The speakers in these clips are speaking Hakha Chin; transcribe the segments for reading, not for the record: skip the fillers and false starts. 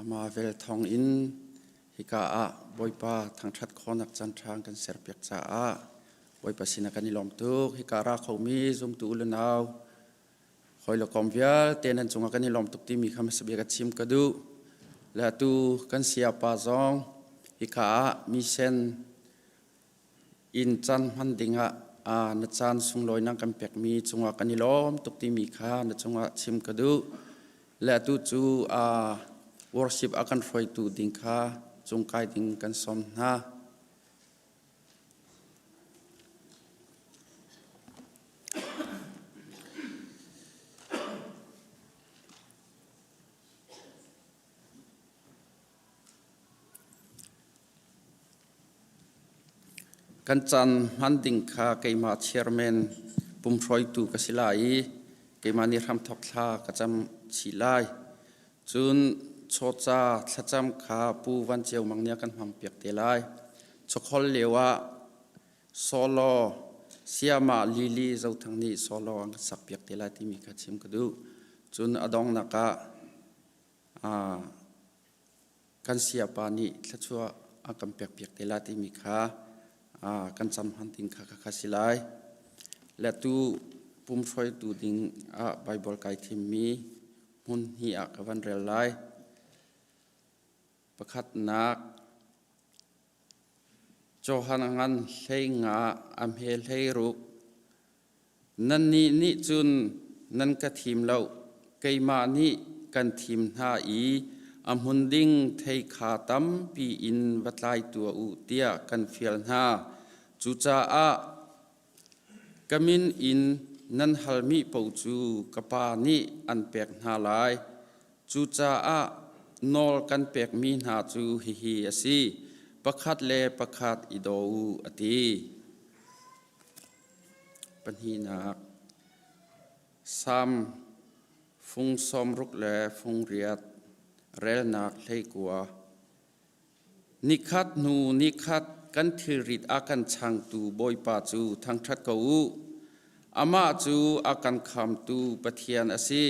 Ama vel thawng in hika ah Bawipa thangṭhat khawhnak caanṭha kan serpiak caah Bawipa sinah kan i lawm tuk. Hika ra khomi zumtu u le nau hawi le kom vialte nan cungah kan i lawm tuk timi kha hmasa bik a chim ka duh. Le atu kan sayapa zong hika ah misen inn caan hman dingah na caan sunglawi nang kan pekmi cungah kan i lawm tuk timi kha na cungah chim ka duh. Le atu cu worship a kan hruaitu ding kha cungkai ding kan sawm hna. Kan caan hman ding kha keimah chairman pumhruaitu ka si lai i keimah nih hramthawk thla ka cam chih lai. Cun chawca thlacam kha Pu Van Ceu Mang nih a kan hmangpiak te lai. Chawkholh lio ah solo Siamah Lily Zothang nih solo an kan sakpiak te lai timi kha chim ka duh. Cun a donghnak ah kan sayapa nih thluachuah a kan pekpiak te lai timi kha kan cam han ding kha kha si lai. Le tu pumhruaitu ding ah Bible kai thimmi hmun hnih ah ka van rel lai. Pakhatnak Johan a ngan hlei nga a hme hlei ruk. Nannih nih cun nan ka thim lo, keimah nih kan thim hna i a hmun ding thei kha tampi in va tlai tuah u tiah kan fial hna. Cucaah ka min in nan halmi paoh cu ka Pa nih an pek hna lai. Cucaah nawl kan pekmi hna cu hihi a si: pakhat le pakhat i daw u, a ti. Pahnihnak Salm fung 60 le fung riat relnak 19. Nikhat hnu nikhat kan thilrit a kan changtu Bawipa cu thangṭhat ko u. Amah cu a kan khamtu Pathian a si.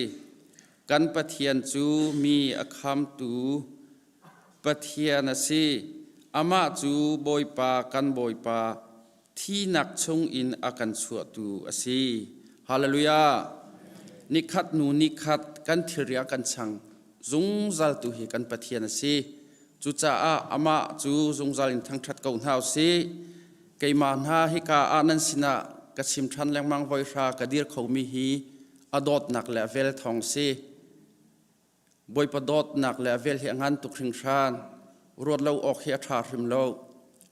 Kan Pathian cu mi a khamtu Pathian a si. Amah cu Bawipa kan Bawipa thinak chungin a kan chuahtu a si. Hallelujah! Nikhat hnu nikhat kan thilri a kan chang zungzal tu hi kan Pathian a si. Cucaah amah cu zungzal in thangṭhat ko hna u sih. Keimah hna hika ah nan sinah ka chim ṭhan lengmang voi hra ka dir khomi hi a dawtnak le a vel thawng si. Bawipa dawtnak le a vel hi a ngan tuk hringhran. Ruat lo awk hi a ṭha hrim lo.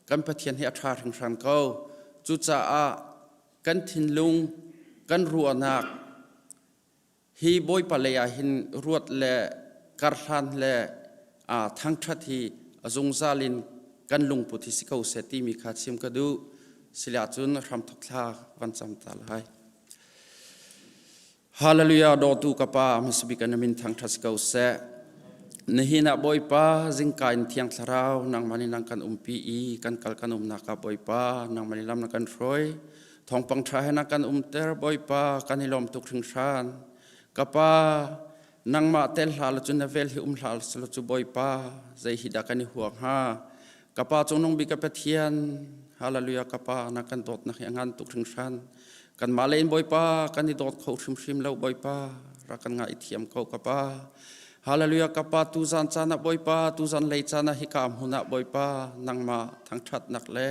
Kan Pathian hi a ṭha hringhran ko. Cucaah kan thinlung, kan ruahnak hi Bawipa lei ah hin ruat le karhlan le thangṭhat hi a zungzal in kan lungput hi si ko seh timi kha chim ka duh. Sile cun hramthok thla van cam ta lai. Hallelujah dawtu ka pa hmasabik na min thangṭhat si ko seh. Nihin ah Bawipa zingka in Thiang Thlarau nangmah nih nang kan umpi i kan kal kan umnak ah Bawipa nangmah nih lam na kan hruai. Thawngpang ṭha he na kan umter Bawipa kan i lawm tuk hringhran. Ka pa nangmah tel hlah lo cun na vel hi um hlah lo cu Bawipa zei hi dah kan i huang hnga. Ka Pa cungnung bik ka Pathian, hallelujah ka Pa na kan dawtnak hi a ngan tuk hringhran. Kanmah le in Bawipa kan i dawt kho hrimhrim lo Bawipa, rak kan ngai thiam ko ka Pa. Hallelujah ka Pa tuzan caan ah Bawipa tuzan lei caan ah hika hmun ah Bawipa nangmah thangṭhatnak le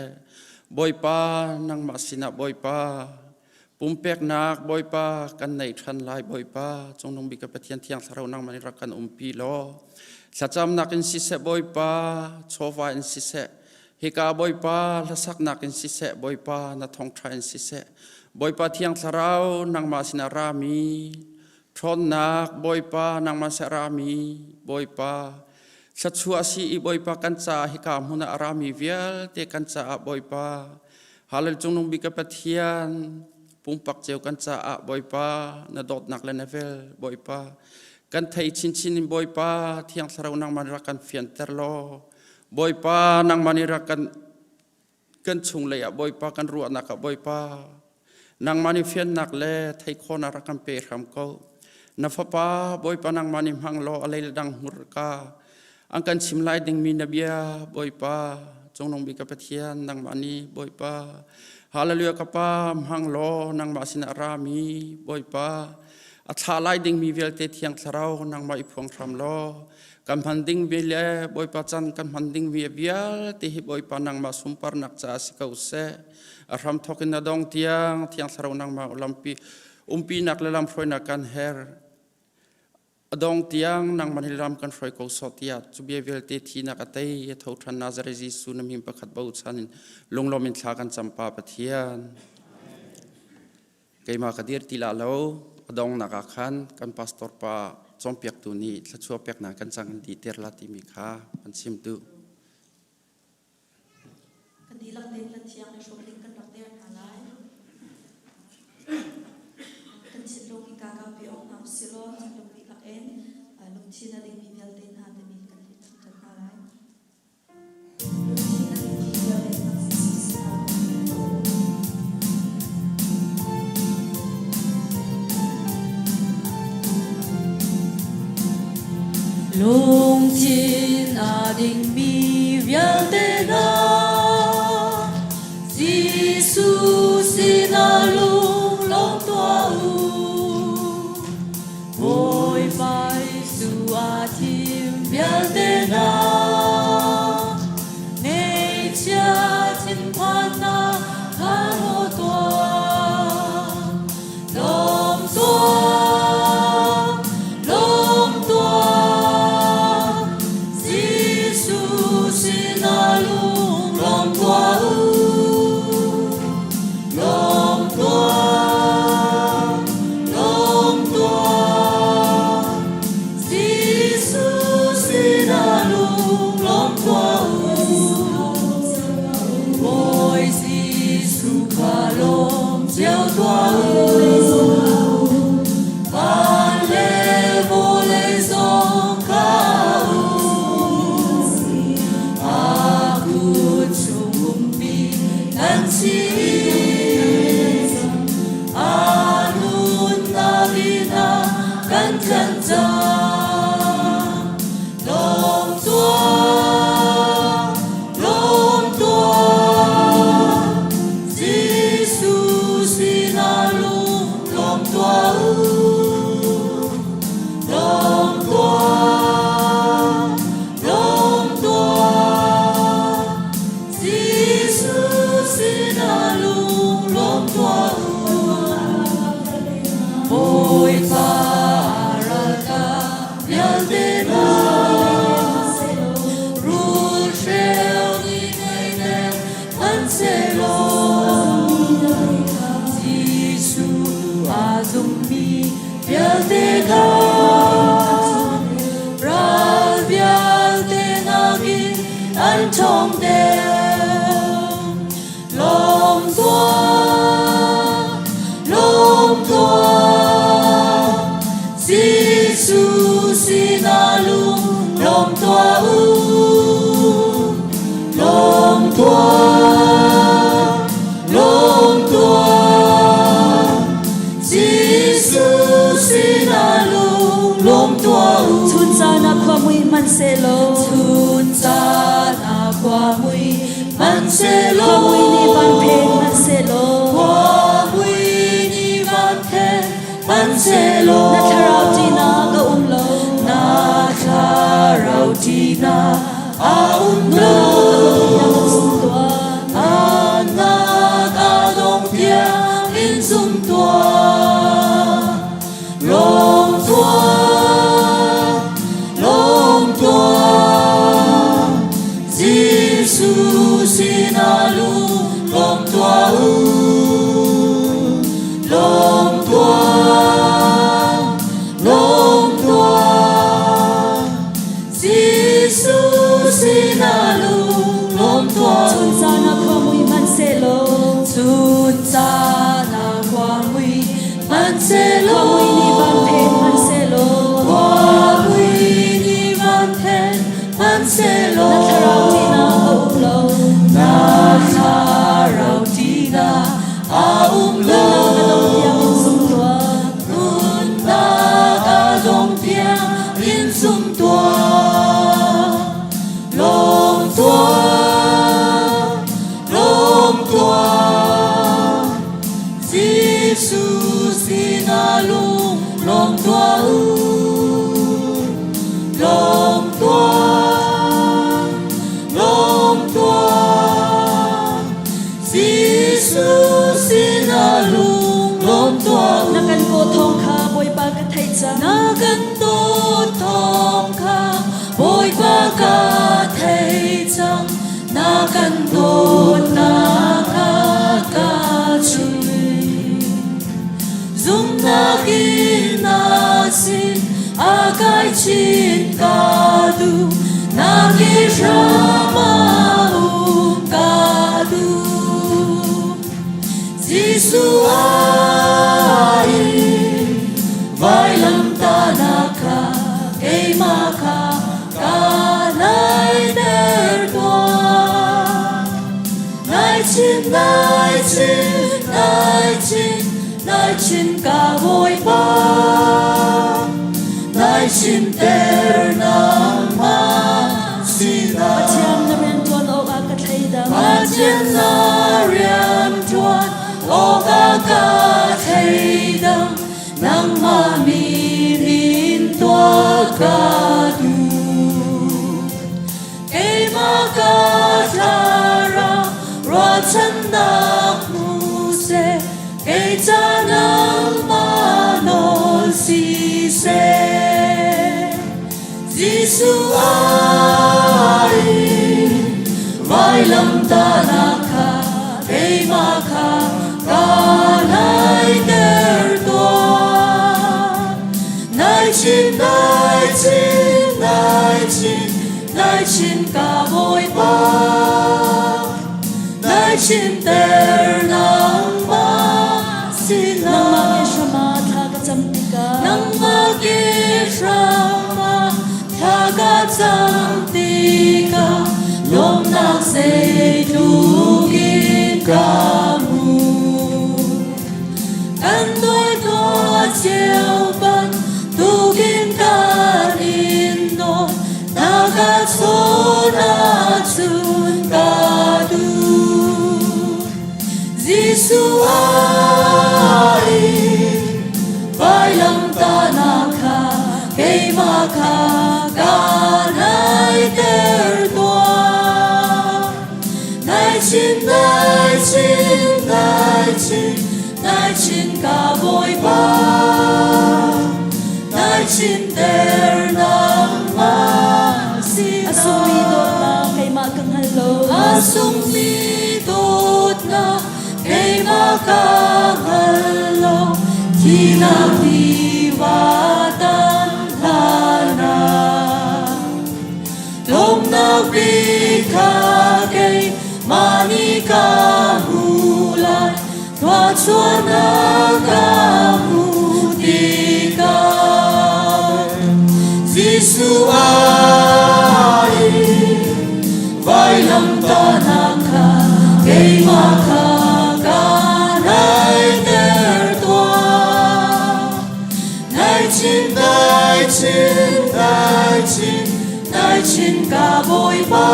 Bawipa nangmah sinah Bawipa pumpeknak Bawipa kan nei ṭhan lai Bawipa cungnung bik ka Pathian thiang thlarau nangmah nih rak kan umpi law thlacamnak in siseh Bawipa chawva in siseh hika Bawipa hlasaknak in siseh Bawipa na thawngṭha in siseh Bawipa thiang thlarau nangmah sinah rami ṭhawnnak Bawipa nangmah sinah rami Bawipa thluachuah si i Bawipa kan caah hika hmun ah a rami vialte kan caah Bawipa Hallel cungnung bik ka Pathian, pumpak cio kan caah Bawipa, na dawtnak le na vel, Bawipa. Kan thei chinchin in Bawipa, Thiang Thlarau nangmah nih rak kan fianter law, Bawipa, nangmah nih rak kan kan chung lei ah Bawipa, kan ruahnak ah Bawipa, nangmah nih fiannak le thei khawhnak rak kan pe hram ko. Na fapa, Bawipa nangmah nih hmang law a lei le dang hmurka. An kan chim lai dingmi na bia Bawipa Cungnung bik ka Pathian nangmah nih Bawipa Hallelujah ka Pa hmang law nangmah sinah rami Bawipa a thlah lai dingmi vialte Thiang Thlarau nangmah i phuang hram law kan hman ding vi le Bawipa can kan hman ding vi vialte hi Bawipa nangmah sunparnak caah si ko seh. A hram thawk in a dong tiang Thiang Thlarau nangmah lampi umpinak le lamhruainak kan her. A dong tiang nangmah nih lam kan hruai ko sawh tiah cu bia vialte thinak a tei a tho ṭhan Nazareth Jesuh na min pakhat bochan in lunglawm in thla kan cam Pa Pathian. Keimah ka dir ti la lo a dongnak ah khan kan pastor pa cawnpiaktu nih thluachuah peknak kan cang kan ti ter la timi kha an chim duh. Kan dihlak tein hla thiang i hrawm ding kan rak der hna lai. Kan thinlung i kakaupi awk hna usih law thinlung dihlak in lungthin a dingmi vialte hna timi kan hlit thangṭhat hna lai. Lungthin a dingmi vialte hna sinah. Lungthin a dingmi vialte hna, Jesuh sinah lunglawm tuah u. Bawipa Jesuh a thim vialte hna, ngeihchia thinphannak kha hlaw tuah. Lawm tuah, lawm tuah, Jesuh sinah lunglawm tuah u. Lawm tuah, lawm tuah, Jesuh sinah lunglawm tuah u. Bawi Jesuh kha lawm cio tuah u. Van le vawlei zong kha u. A kut chung ummi nan si. A nunnak in a kan tlanh cang. Lawm tuah, lawm tuah, Jesuh sinah lunglawm tuah u. Lawm tuah, lawm tuah, Jesuh sinah lunglawm tuah u. Bawipa ralkap vialte hna, rulhreu nih ngei hmanhsehlaw Jesuh a zummi vialte kha ral vialte nakin an ṭhawng deuh. Lawm tuah, lawm tuah, Jesuh sinah lunglawm tuah u. Lawm tuah, lawm tuah, Jesuh sinah lunglawm tuah u. Chun caan ah khua mui hmanhsehlaw, Chun caan ah khua mui hmanhsehlaw, khua mui nih van phen hmanhsehlaw, khua mui nih van phen hmanhsehlaw, na thlarau ṭihnak a um lo. Na thlarau ṭihnak a um lo. Nunnak a dong tiang in zum tuah. Lawm tuah, lawm tuah, Jesuh sinah lunglawm tuah u. Lawm tuah, lawm tuah, Jesuh sinah lunglawm tuah u. Chun caan ah khua mui hmanhsehlaw, Chun caan ah khua mui hmanhsehlaw, khua mui nih van phen hmanhsehlaw, khua mui nih van phen hmanhsehlaw, na thlarau ṭihnak a um lo. Na thlarau ṭihnak a um lo. Nunnak a dong tiang in zum tuah. Nunnak a dong tiang in zum tuah. cang. Na kan dawt thawng kha Bawipa ka thei cang. Na kan dawtnak kha ka chim. Zumhnak in na sin a kai chin ka duh. Na ke hram ah um ka duh. Jesuh ai vailamtahnak kha keimah kha ka naiter tuah. Nai chin, nai chin, nai chin, nai chin ka Bawipa. Nai chimter nangmah sinah. Pathian na rianṭuan awkah ka thleidang. Pathian na rianṭuan awkah ka thleidang. Nangmah min in tuah ka duh. Keimah ka thlarau ruahchannak hmu seh. Kei ca nangmah nawl siseh. Jesuh ai vailamtahnak kha keimah kha ka naiter tuah. Nai chin, nai chin, nai chin, nai chin ka Bawipa. Nai chimter nangmah sinah. Nangmah ke hram ah thla ka cam tikah. Nangmah ke hram ah thla ka cam tikah lawmnak zeitluk in ka hmu. Kan dawithlua cio bantukin kan in nawl, na ka chawn ahcun ka duh. Jesuh ai vailamtahnak kha keimah kha ka naiter tuah. Nai chin, nai chin, nai chin, nai chin ka Bawipa. Nai chimter nangmah A sungmi dawtnak sinah. keimah ka hngal lo. A sungmi dawtnak keimah ka hngal lo. Thihnak tiva tan hlanah. Lawmnak bik kha keimah nih ka hmu lai. Thluachuahnak ka hmuh tikah. Jesuh ai vailamtahnak kha keimah kha ka naiter tuah. Nai chin, nai chin, nai chin, nai chin ka Bawipa.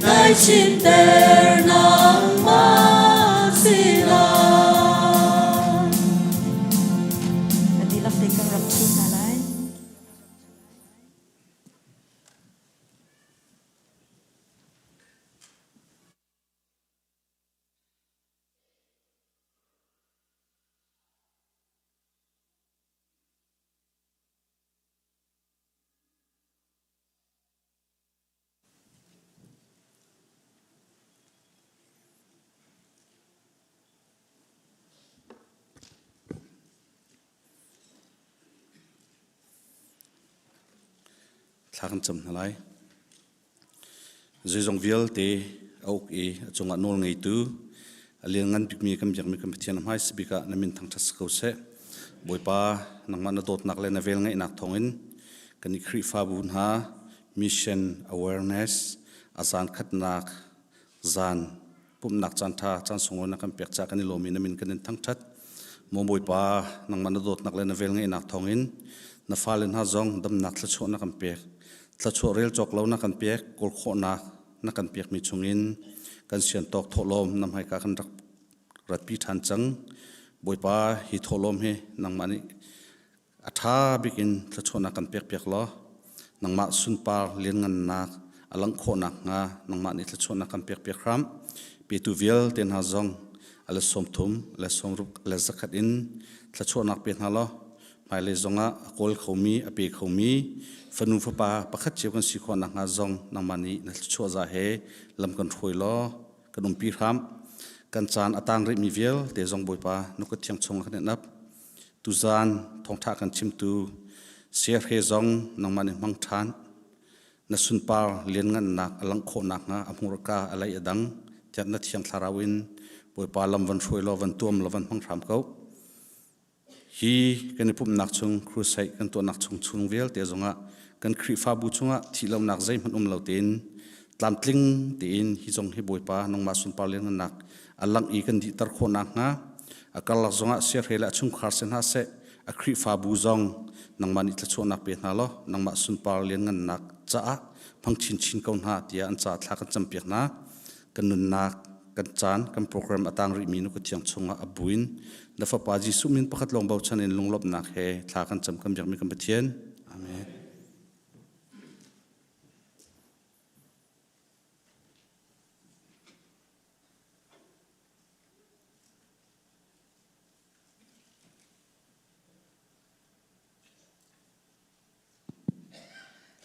Nai chimter nangmah sinah. Kan dihlak te kan rak ṭhu hna lai. Thla kan cam hna lai. Zeizong vialte a uk i a cungah nawl ngeitu a lianngan bikmi kan biakmi kan Pathian hmai bik ah na min thangṭhat si ko seh. Bawipa, nangmah na dawtnak le na velngeihnak thawngin kan i Khrihfabu hna mission awareness a zan khatnak zan pumhnak caan ṭha caan sunglawi na kan pek caah kan i lawm i na min kan in thangṭhat. Maw Bawipa, nangmah na dawtnak le na velngeihnak thawngin na fale hna zong damnak thluachuah na kan pek. Thluachuah rel cawk lo na kan pek, kawl khawhnak na kan pekmi chungin kan sian tawk thawhlawm na hmaika kan rak ratpi ṭhan cang. Bawipa, hi thawhlawm hi nangmah nih a ṭha bik in thluachuahnak kan pekpiak law nangmah sunpar lianngannak a langh khawh nakhnga nangmah nih thluachuahnak kan pekpiak hram. Petu vialte hna zong a let 30, a let 60, a let 100 in thluachuahnak pe hna law. Hmailei zongah a kawl khomi, a pe khomi fanu fapa pakhat cio kan si khawh nakhnga zong nangmah nih na thluachuah za he lam kan hruai law kan umpi hram. Kan caan a tang rihmi vialte zong Bawipa na kut thiang chungah kan in ap. Tuzaan thawngṭha kan chimtu Siarhe zong nangmah nih hmang ṭhan. Na sunpar lianngannak a langh khawh nakhnga a hmurka a lei a dang tiah na thiang thlarau in Bawipa lam van hruai law van tuam law van hmang hram ko. Hi kan i pumhnak chung crusade kan tuahnak chung chung vialte zongah kan Khrihfabu chungah thihlonak zeihmanh um lo tein tlamtling tein hi zong hi Bawipa nangmah sunpar lianngannak a langh i kan dihter khawh nakhnga a karlak zongah siahrel le a chungkhar si hna seh a Khrihfabu zong nangmah nih thluachuahnak pe hna law nangmah sunpar lianngannak caah hmang chinchin ko hna tiah an caah thla kan campiak hna. Kan nunnak, kan caan, kan program a tang rihmi nu Cathiang chungah a buin na Fapa Jesuh min pakhat lawng bochan in lunglawmhnak he thla kan cam kan biakmi kan Pathian. Amen.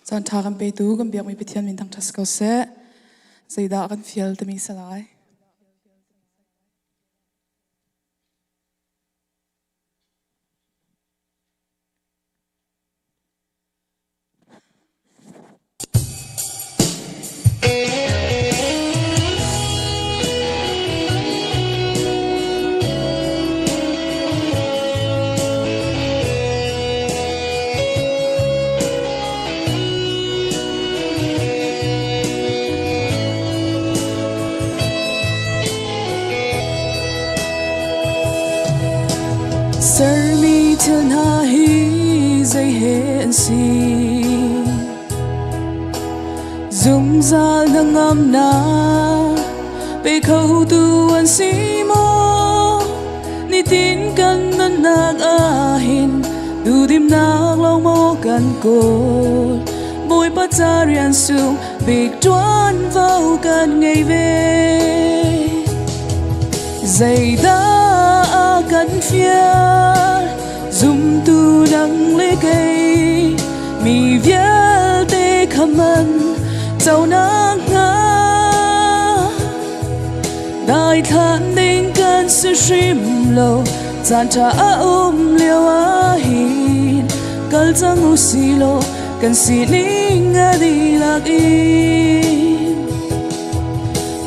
Caan ṭha kan petu kan biakmi Pathian min thangṭhat si ko seh. Zeidah kan fial timi si lai. Sermi thil hna hi zei he an si? Zungzal hnangamnak pe khotu an si maw? Nitin kan nunnak ahhin duhdimnak lawng maw kan kawl? Bawipa ca rian sung bik ṭuanvo kan ngei ve. Zeidah a kan fial? Zumtu nang le kei mi vialte kha man conak hnga daithlan ding kan si hrim lo caan ṭha a um lio ah hin kal cang u si law kan sining a dihlak in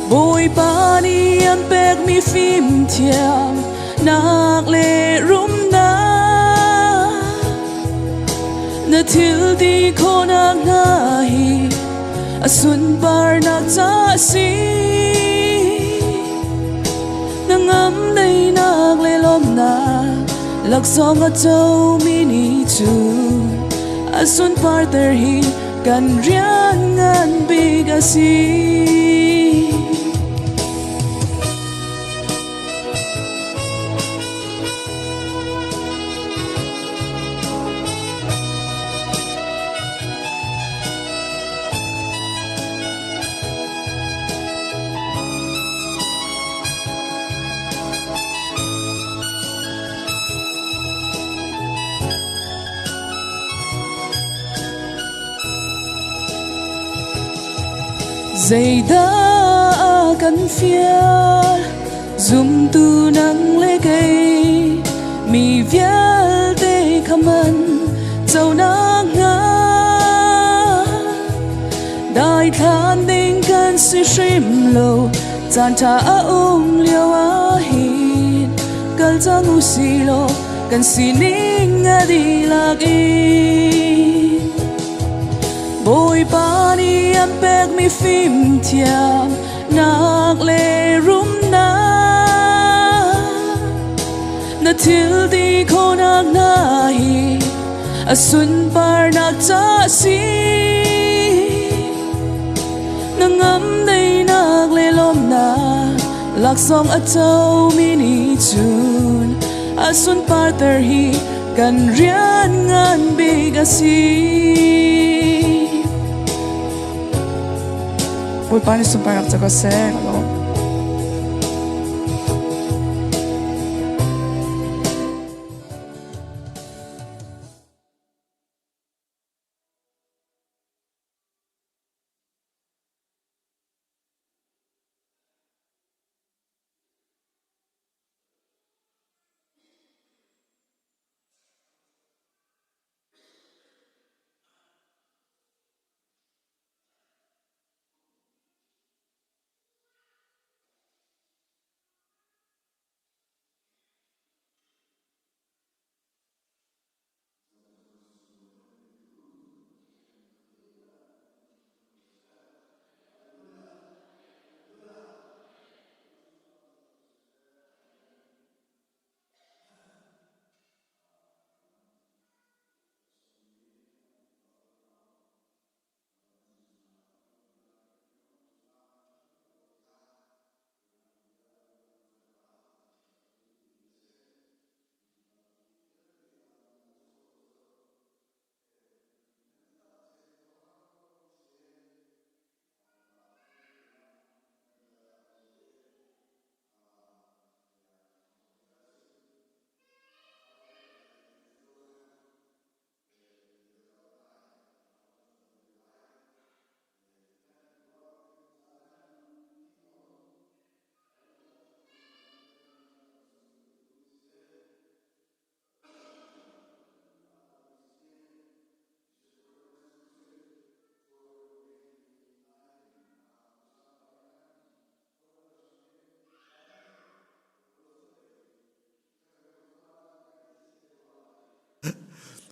Bawipa nih an pekmi fimthiam nak le rumnak na thil ti khawhnak hna hi a sunparnak ca a si na ngam deinak le lawmnak laksawng a comi ni cu a sunparter hi kan rian ngan bik a si. Zeidah kan fial zumtu nang le kei mi vialte kha man conak hnga daithlan ding kan si hrim lo caan ṭha a um lio ah hin kal cang u si law kan sining a dihlak in Bawipa nih an pekmi fimthiam nak le rumnak na thil ti khawhnak hna hi a sunparnak ca a si na ngam deinak le lawmnak laksawng a comi nih cun a sunparter hi kan rian ngan bik a si. Bawipa nih sunparnak ca ko seh.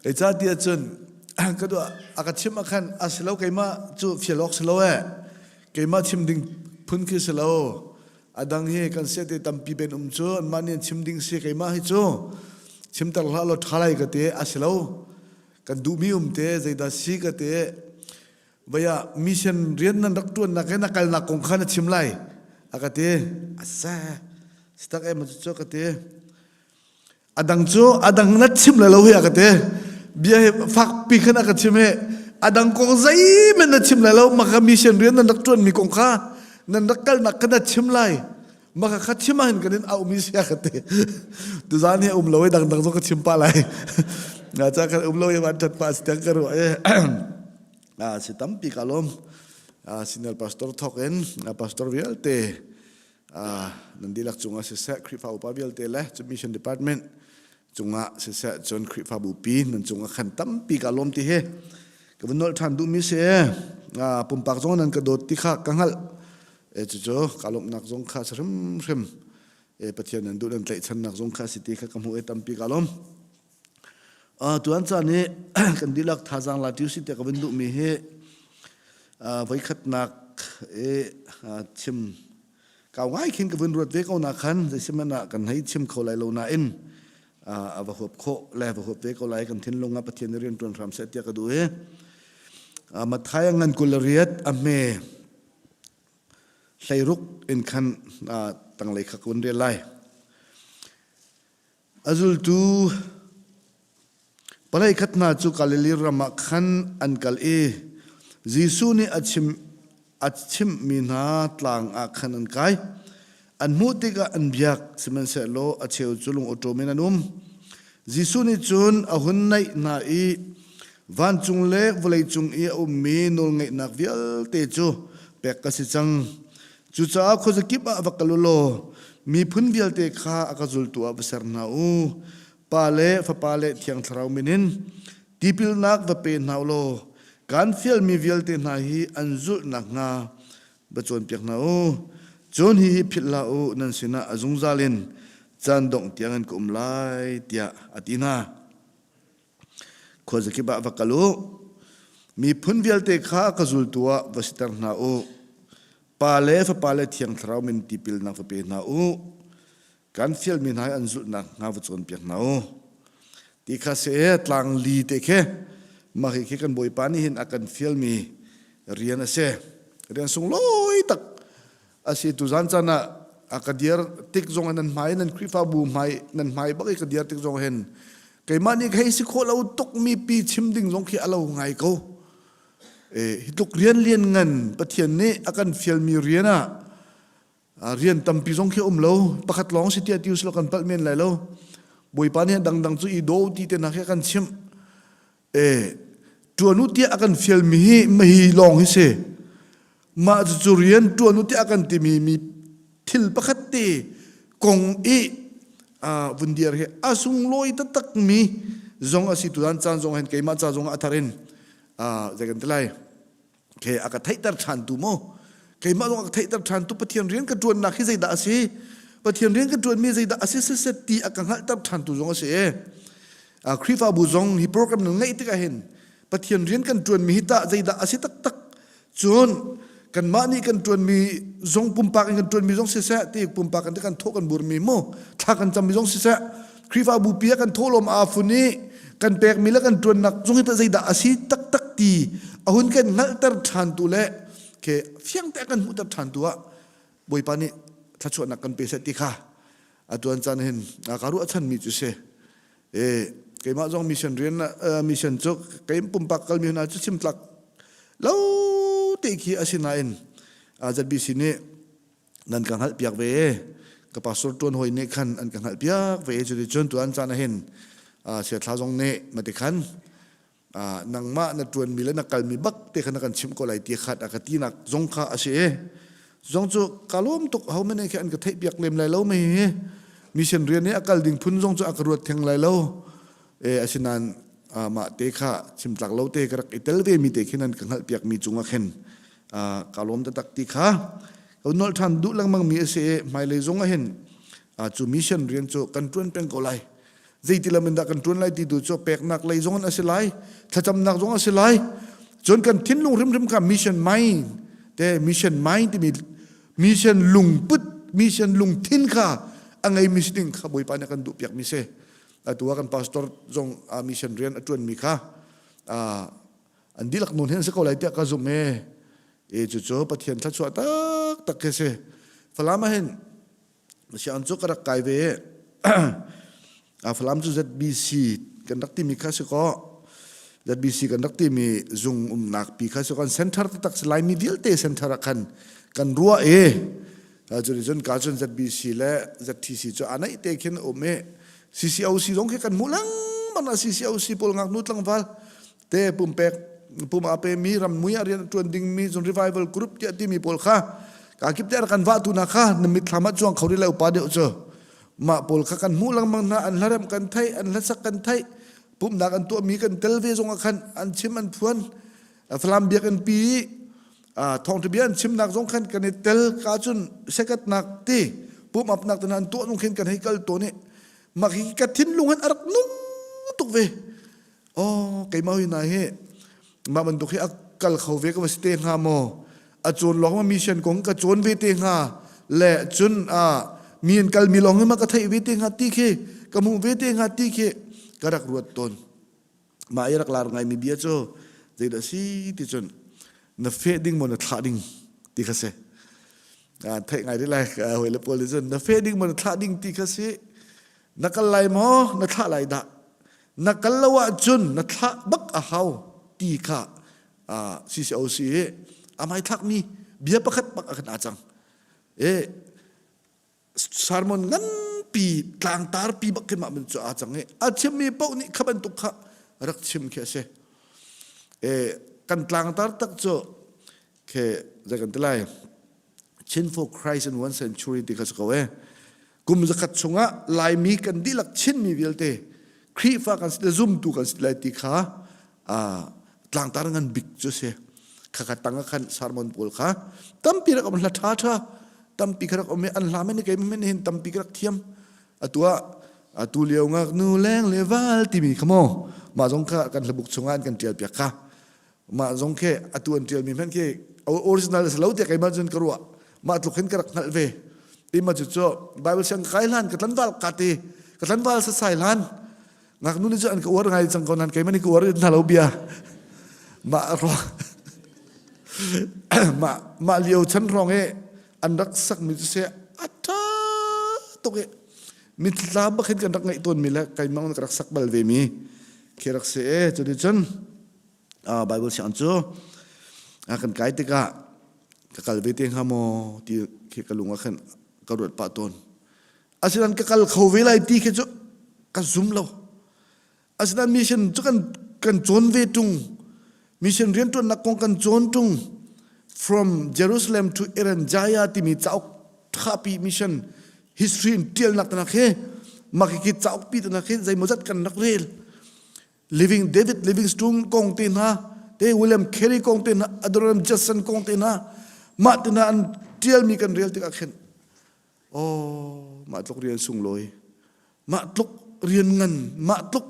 Zeicahtiah cun ka duah a ka chimh ah khan a si lo keimah cu fial awk si lo eh. Keimah chim ding phun khi si lo. A dang hi kan sete tampi ben um cu anmah nih an chim ding si keimah hi cu chimter hlah law ṭha lai ka ti a si lo. Kan duhmi um te zeidah si ka ti Vai ah mission rian nan rak ṭuannak he na kalnak kong kha na chim lai a ka ti. A sa si tak em cu ka ti. A dang cu a dang na chim lai lo hi a ka ti. Bia he fakpi khan a ka chim he a dang kong zeihmanh na chim lai lo maka mission rian nan rak ṭuanmi kong kha nan rak kalnak kha na chim lai. Maka kha chim ah hin kan in auhmi si a ka ti. Tuzaan hi um lo i dangdang zong ka chim pah lai. Nga ca kan um lo i van ṭhat pah si tiang ka ruah i. Si tampi ka lawm. Senior pastor thawk in pastor vialte nan dihlak cungah siseh Khrihfa upa vialte le cu mission department cungah siseh cun Khrihfabu pi nan cungah khan tampi ka lawm ti hi ka vun nolh ṭhan duhmi si. Pumpak zong nan ka dawt ti kha ka hngalh. E cucu ka lawmhnak zong kha si hrimhrim. E Pathian nan duh nan tlaihchannak zong kha si ti kha ka hmuh e tampi ka lawm. Tuan caan i kan dihlak thazaang la ṭi usih tiah ka vun duhmi hi voikhatnak i chim kau ngai khin ka vun ruat ve ko na khan zeisihmanh ah kan hei chim kho lai lo nain a va huap khawh le va huap ve ko lai kan thinlung ah Pathian nih rian ṭuan hram seh tiah ka duh i Matthai a ngan 28 a hme 16 in khan tanglei kha ka vun rel lai. A zultu palei khat hna cu Galilee ram ah khan an kal i Jesuh nih a chim a chimhmi hna tlang ah khan an kai. An hmuh tikah an biak, sihmanhsehlaw a cheu cu lung awṭawm in an um. Jesuh nih cun a hun naih hna i vancung le vawleicung i a ummi nawlngeihnak vialte cu pek ka si cang. Cucaah khuazakip ah va kal u law miphun vialte kha a ka zultu ah va ser hna u. Pa le Fapa le Thiang Thlarau min in tipilnak va pe hna u law kaan fialmi vialte hna hi an zulh nakhnga va cawnpiak hna u. Cun hihi philh hlah u, nan sinah a zungzal in caan dongh tiangin ka um lai, tiah a ti hna. Khuazakip ah va kal u. Miphun vialte kha ka zultu ah va siter hna u. Pa le Fapa le Thiang Thlarau min tipilnak va pe hna u. Kan fialmi hna hi an zulhnak hnga va cawnpiak hna u. Ti kha se tlang li te khi mah hi khi kan Bawipa nih hin a kan fialmi rian a si. Rian sunglawi tak a si tuzan caan ah a ka dir tik zong nan hmai nan Khrihfabu hmai nan hmai bak i ka dir tik zong hin keimah nih hei si khawh lo tuk mi pi chim ding zong khi a lo ngai ko e hi tluk rian lian ngan Pathian nih a kan fialmi rian ah rian tampi zong khi um lo pakhat lawng si tiah ti uslo kan palh men lai lo Bawipa nih dangdang cu i do ti te nak hi a kan chimh E ṭuan u tiah a kan fialmi hi mahi lawng hi si. Mah cucu rian ṭuan u tiah a kan timi mi thil pakhat te kong i vun dir hi a sunglawi taktakmi zong a si tutan caan zong hin keimah ca zong ah a thar in zei kan ti lai ke a ka theihter ṭhan tu maw keimah zong a ka theihter ṭhan tu Pathian rian ka ṭuannak hi zeidah a si Pathian rian ka ṭuanmi zeidah a si siseh ti a ka hngalhter ṭhan tu zong a si e Khrihfabu zong hi program nan ngeih tikah hin Pathian rian kan ṭuanmi hi tah zeidah a si taktak cun kanmah nih kan ṭuanmi zong pumpak in kan ṭuanmi zong siseh ti pumpak in kan thawh kan burmi mu thla kan cammi zong siseh Khrihfabu pi ah kan thawhlawm aa fun i kan pekmi le kan ṭuannak zong hi tah zeidah a si taktak ti a hun kan hngalhter ṭhan tu le ke fiang te kan hmuhter ṭhan tu ah Bawipa nih thluachuahnak kan pe seh ti kha a tuan caan hin ka ruahchanmi cu si e keimah zong mission rian mission cu kei pumpak kalmi hna cu chim tlak lo te khi a si nain ZBC nih nan ka hngalh piak ve ka pastor tuan hoi nih khan an ka hngalh piak ve cuti cun tuan caan ah hin siathla zong nih mati khan nangmah na tuanmi le na kalmi bak te khan na kan chimh ko lai ti khat a ka tinak zong kha a si zong cu ka lawm tuk ho mene khi an ka theih piak lem lai lo me hi mission rian i a kal ding phun zong cu a ka ruat theng lai lo e asinain mah te kha chimtlak lo te ka rak i tel ve mi te khin an ka hngalh piak mi cungah khin ka lawm taktak ti kha ka nolh ṭhan duh lengmang mi a si i hmailei zong ah hin cu mission rian cu kan ṭuan peng ko lai. Zeiti lam in dah kan ṭuan lai ti tu cu peknak lei zong in a si lai, thlacamnak zong a si lai. Cun kan thinlung hrimhrim kha mission mind te mission mind timi mission lungput mission lungthin kha a ngeimi si ding kha Bawipa nih a kan duhpiak mi si. Atu ah kan pastor zong a mission rian a ṭuanmi kha an dihlak nun hin si ko lai tiah ka zumh e. E cucu Pathian thluachuah taktak khi si. Falam ah hin sianginn cu ka rak kai ve i Falam cu ZBC kan rak timi kha si kaw ZBC kan rak timi zung umnak pi kha si kaw center taktak si Laimi vialte center ah khan kan ruah i cu cun ka cun ZBC le ZTC cu a naih te khin um i CCOC zong khi kan hmuh lengmang ah CCOC pawl ngaknu tlangval te pumpek pum a pe mi ram mui ah rian a tuan ding mi cun revival group tiah timi pawl kha ka kip te kan va tu na kha na mitthlam ah chuang kho ri lo pa deuh cu mah pawl kha kan hmuh lengmang hna an hlarem kan thei an hlasak kan thei pumnak an tuah mi kan tel ve zong ah khan an chim an phuan Falam biakinn pi thawngtha bia an chimnak zong khan kan i tel ka cun sekatnak ti pum apnak te an tuah nung khin kan hei kal tawn i mak hi ka thinlung hin a rak nung tuk ve Oh, keimah hi na hi mah bantuk hi a kal kho ve ka va si te hnga maw? A cawn lawng ma mission kong ka cawn ve te hnga le cun a mi an kal mi lawng hi ma ka theih ve te hnga ti khi ka hmuh ve te hnga ti khi ka rak ruat tawn. Mah i rak lar ngai mi bia cu zeidah si ti cun na feh ding maw na thlah ding ti kha si. Theih ngai rih lai hawi le pawl nih cun na feh ding maw na thlah ding ti kha si. Na kal lai maw na thlah lai dah na kal lo ahcun na thlah bak a hau ti kha CCOC hi a hmaithlakmi bia pakhat bak a kan aa cang. E sermon nganpi tlangtarpi bak khi mah cu aa cang i a chimmi paoh nih kha bantuk kha rak chim khi a si. E kan tlangtar tak cu khe zei kan ti lai Chin for Christ in one century ti kha si ko e. Kum zakhat chungah Laimi kan dihlak Chinmi vialte Khrihfa kan si le zumtu kan si lai ti kha tlangtar ngan bik cu si. Khakha tang ah khan sermon pawl kha tampi rak um hla ṭha ṭha tampi kha rak um i an hla men kei men hin tampi ka rak thiam. Atu ah atu lio ngaknu leng le val timi kha maw mah zong kha kan hlabuk chungah an kan ṭial piak kha mah zong khi atu an ṭialmi hmanh khi original a si lo tiah keimah cun ka ruah mah tluk hin ka rak hngalh ve ti ma cu cu Bible siang ka kai hlan ka tlanval ka ti ka tlanval sasai hlan ngaknu nih cu an ka uar ngai cang ko nan keimah nih ka uar hna lo bia mah ruang mah mah lio chan rong i an rak sakmi cu se a ṭha tuk i mitthla bak hin kan rak ngaih tawnmi le keimah ka rak sak bal ve mi khi rak si e cuticun Bible siang cu kan kai tikah ka kal ve te hnga maw ti khi ka lung ah khan ka ruat pah tawn. Asinain ka kal kho ve lai ti khi cu ka zum lo. Asinain mission cu kan kan cawn ve ṭung. Mission rianṭuannak kong kan cawn ṭung. From Jerusalem to Irian Jaya timi cauk ṭhapi mission history in ṭialnak tanak hi makiki cauk pi tanak hi zeimawzat kan rak rel. Living David Livingstone kong te hna te William Carey kong te hna Adoniram Judson kong te hna mah te hna an tialmi kan rel tikah khin oh mah tluk rian sunglawi mah tluk rian ngan mah tluk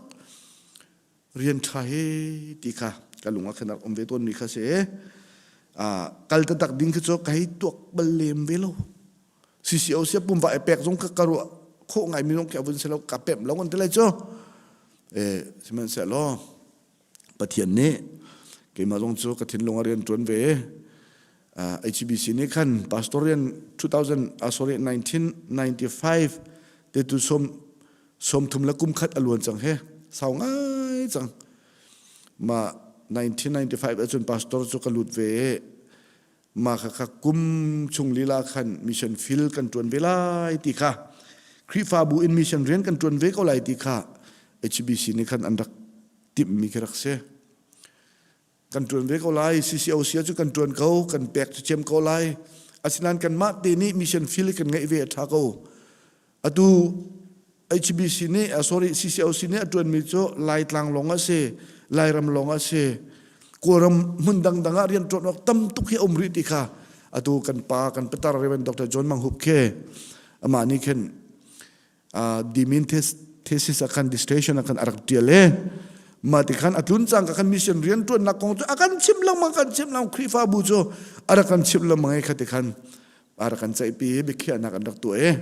rian ṭha hi ti kha ka lung ah khan um ve tawn mi kha si kal taktak ding khi cu ka hei tuak bal lem ve lo CCO sia pum va pek zong ka ka ruah khawh ngai mi zong khi a vun si lo ka pem lo an ti lai cu sihmanhsehlaw Pathian nih keimah zong cu ka thinlung a rian ṭuan ve. HBC nih khan pastor rian 2000 sorry 1995 te tu som 30 le kum khat a luan cang he sau ngai cang ma 1995 ahcun pastor cu ka lut ve Mah khakha kum chung lila khan mission field kan ṭuan ve lai ti kha Khrihfabu in mission rian kan ṭuan ve ko lai ti kha HBC nih khan an rak timhmi khi rak si. Kan ṭuan ve ko lai, CCOC cu kan ṭuan ko, kan pek cu cem ko lai. Asinain kanmah te nih mission field kan ngeih ve a ṭha ko. Atu HBC nih sorry CCOC nih a ṭuanmi cu Laitlang lawng a si, Lairam lawng a si. Kawlram hmun dangdang ah rian ṭuan awk tam tuk hi a um rih ti kha atu kan pa kan patar Reverend Dr. John Mang Hup khi amah nih khin dimin thes Thesis ah khan dissertation ah khan a rak ṭial e. Mah ti khan a tlun cang ka khan mission rian ṭuannak kong cu a kan chimh lengmang kan chimh lengmang Khrihfabu cu a rak kan chimh lengmang i khati khan a rak kan ceihpi i biakhiahnak an rak tuah i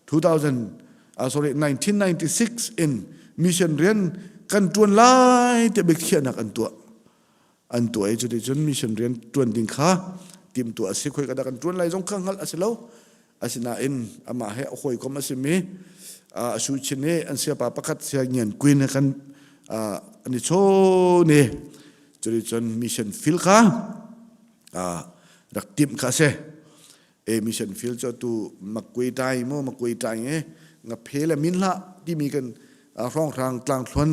2000 uh, sorry 1996 in mission rian kan ṭuan lai tiah biakhiahnak an tuah an tuah i cuticun mission rian ṭuan ding kha timhtuah a si khoi ka dah kan ṭuan lai zong kha hngalh a si lo asinain amah he a hawikom a simi a su chin i an siapa pakhat sia ngian queen he kan an i chawn i cuticun mission field kha rak timh kha a si e mission field cu tu makui tai mu makui tai e nga phe le min hlah timi kan hrawnghrang tlangthluan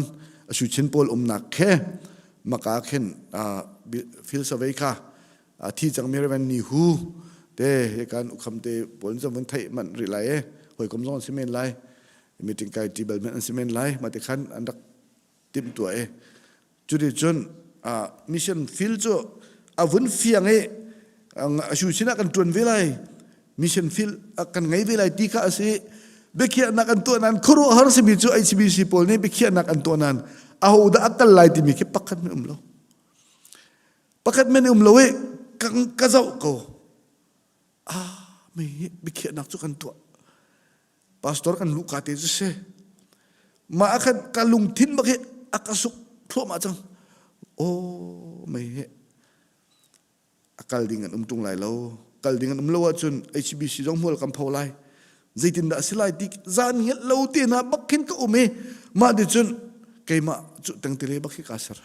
a su chin pawl umnak khe maka khin field survey kha a thi cangmi Reverend Ni Hu te he kan ukham te pawl zong vun theih manh rih lai e hawikom zong an si men lai meeting kai ti bal men an si men lai ma te khan an rak timh tuah e cuti cun mission field cu a vun fiang i a su sinah kan tuan ve lai mission field kan ngei ve lai ti kha a si biakhiahnak an tuah nan khuaruahhar simi cu HBC pawl nih biakhiahnak an tuah nan aho dah a kal lai timi khi pakhat men um lo Pakhat men um lo i ka zoh ko. Ah, mi biakhiahnak cu kan tuah. Pastor kan luhka te cu si. Mah ah khan ka lungthin bak hi a ka suk thluahmah cang. Oh, mei hi a kal ding an um tung lai lo. Kal ding an um lo ahcun HBC zong hmual kan pho lai. Zeitindah a si lai ti zan ngelh lo te hna bak khin ka um i mah ti cun keimah cu tengtele bak hi kaa ser.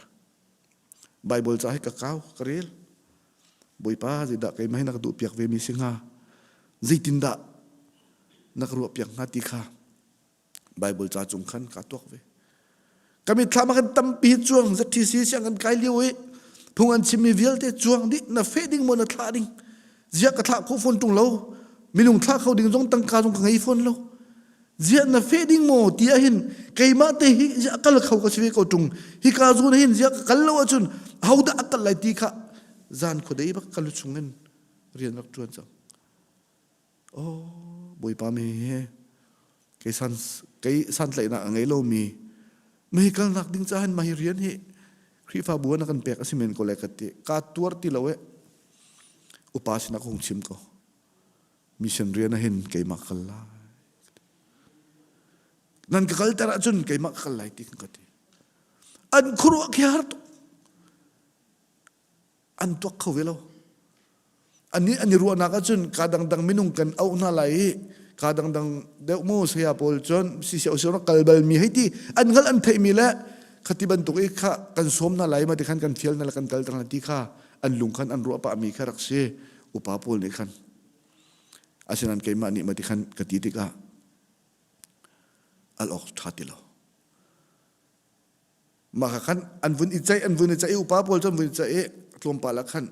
Bible ca hi ka kau ka rel. Bawipa zeidah keimah hi na ka duh piak ve mi si hnga? Zeitindah na ka ruah piak hnga ti kha Bible ca cung khan ka tuak ve. Ka mitthlam ah kan tampi cuang ZTC siang kan kai lio i phung an chimmi vialte cuang dih na feh ding maw na thlah ding ziah ka thlah kho fawn ṭung lo minung thlah kho ding zong tangka zong ka ngei fawn lo ziah na feh ding maw ti ahhin keimah te hi ziah kal kho ka si ve ko ṭung hika zawn hin ziah ka kal lo ahcun ahodah a kal lai ti kha zan khuadei bak ka lu chung in rian rak ṭuan cang oh bawipa mi he kei san kei santlaihnak a ngei lomi mei kalnak ding cahan mah hi rian hi Khrihfabu na kan pek a si men ko lai ka ti ka tuar ti lo e upa sinah ka hung chim ko mission rian ah hin keimah kal lai nan ka kalter ahcun keimah ka kal lai ti kan ka ti an khuaruah khi har tuk an tuak kho ve lo ani an i ruahnak ahcun ka dangdang minung kan auh hna lai i ka dangdang deuh mu saya pawl cun sisio sio kal bal mi hei ti an hngalh an theih mi le khati bantuk i kha kan sawm hna lai ma ti khan kan fial hna le kan kal ter hna ti kha an lung khan an ruah pah mi kha rak si upa pawl nih khan asinain keimah nih mati khan ka ti tikah al awk ṭha ti lo mah kha khan an vun i ceih an vun i ceih i upa pawl cu an vun i ceih i tlawmpal ah khan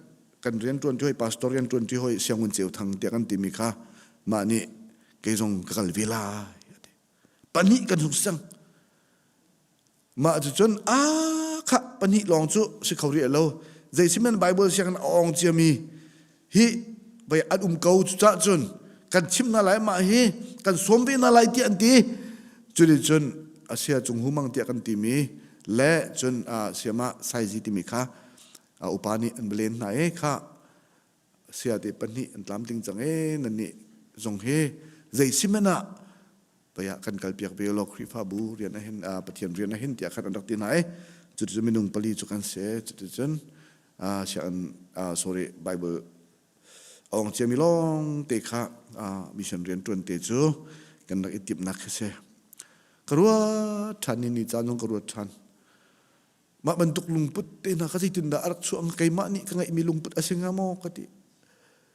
kan rian ṭuan ṭi hoi pastor rian ṭuan ṭi hoi siangun ceu thang tiah kan timi kha mah nih kei zong ka kal ve lai pahnih kan hung si cang Mah cucun a khah pahnih lawng cu si kho rih lo. Zeisihmanh Bible sianginn a awng ciami hi vei an um ko cucah cun kan chimh hna lai mah hi kan sawm ve hna lai tiah an ti. Cuti cun a sia cung humang tiah kan timi le cun siamah saizi timi kha a upa nih an va len hna i kha sia te pahnih an tlamtling cang e nan nih zong hi zeisihmanh ah pei ah kan kalpiak ve law Khrihfabu rian ahin Pathian rian ahin tiah khan an rak ti hna i cuticun minung pali cu kan si cuticun sianginn sorry Bible a ong ciami lawng te kha mission rian ṭuan te cu kan rak i timhnak khi si ka ruat ṭhan ni ni caan zong ka ruat ṭhan mah bantuk lungput te hna kha zeitindah a rak chuah keimah nih ka ngeihmi lungput a si hnga maw ka ti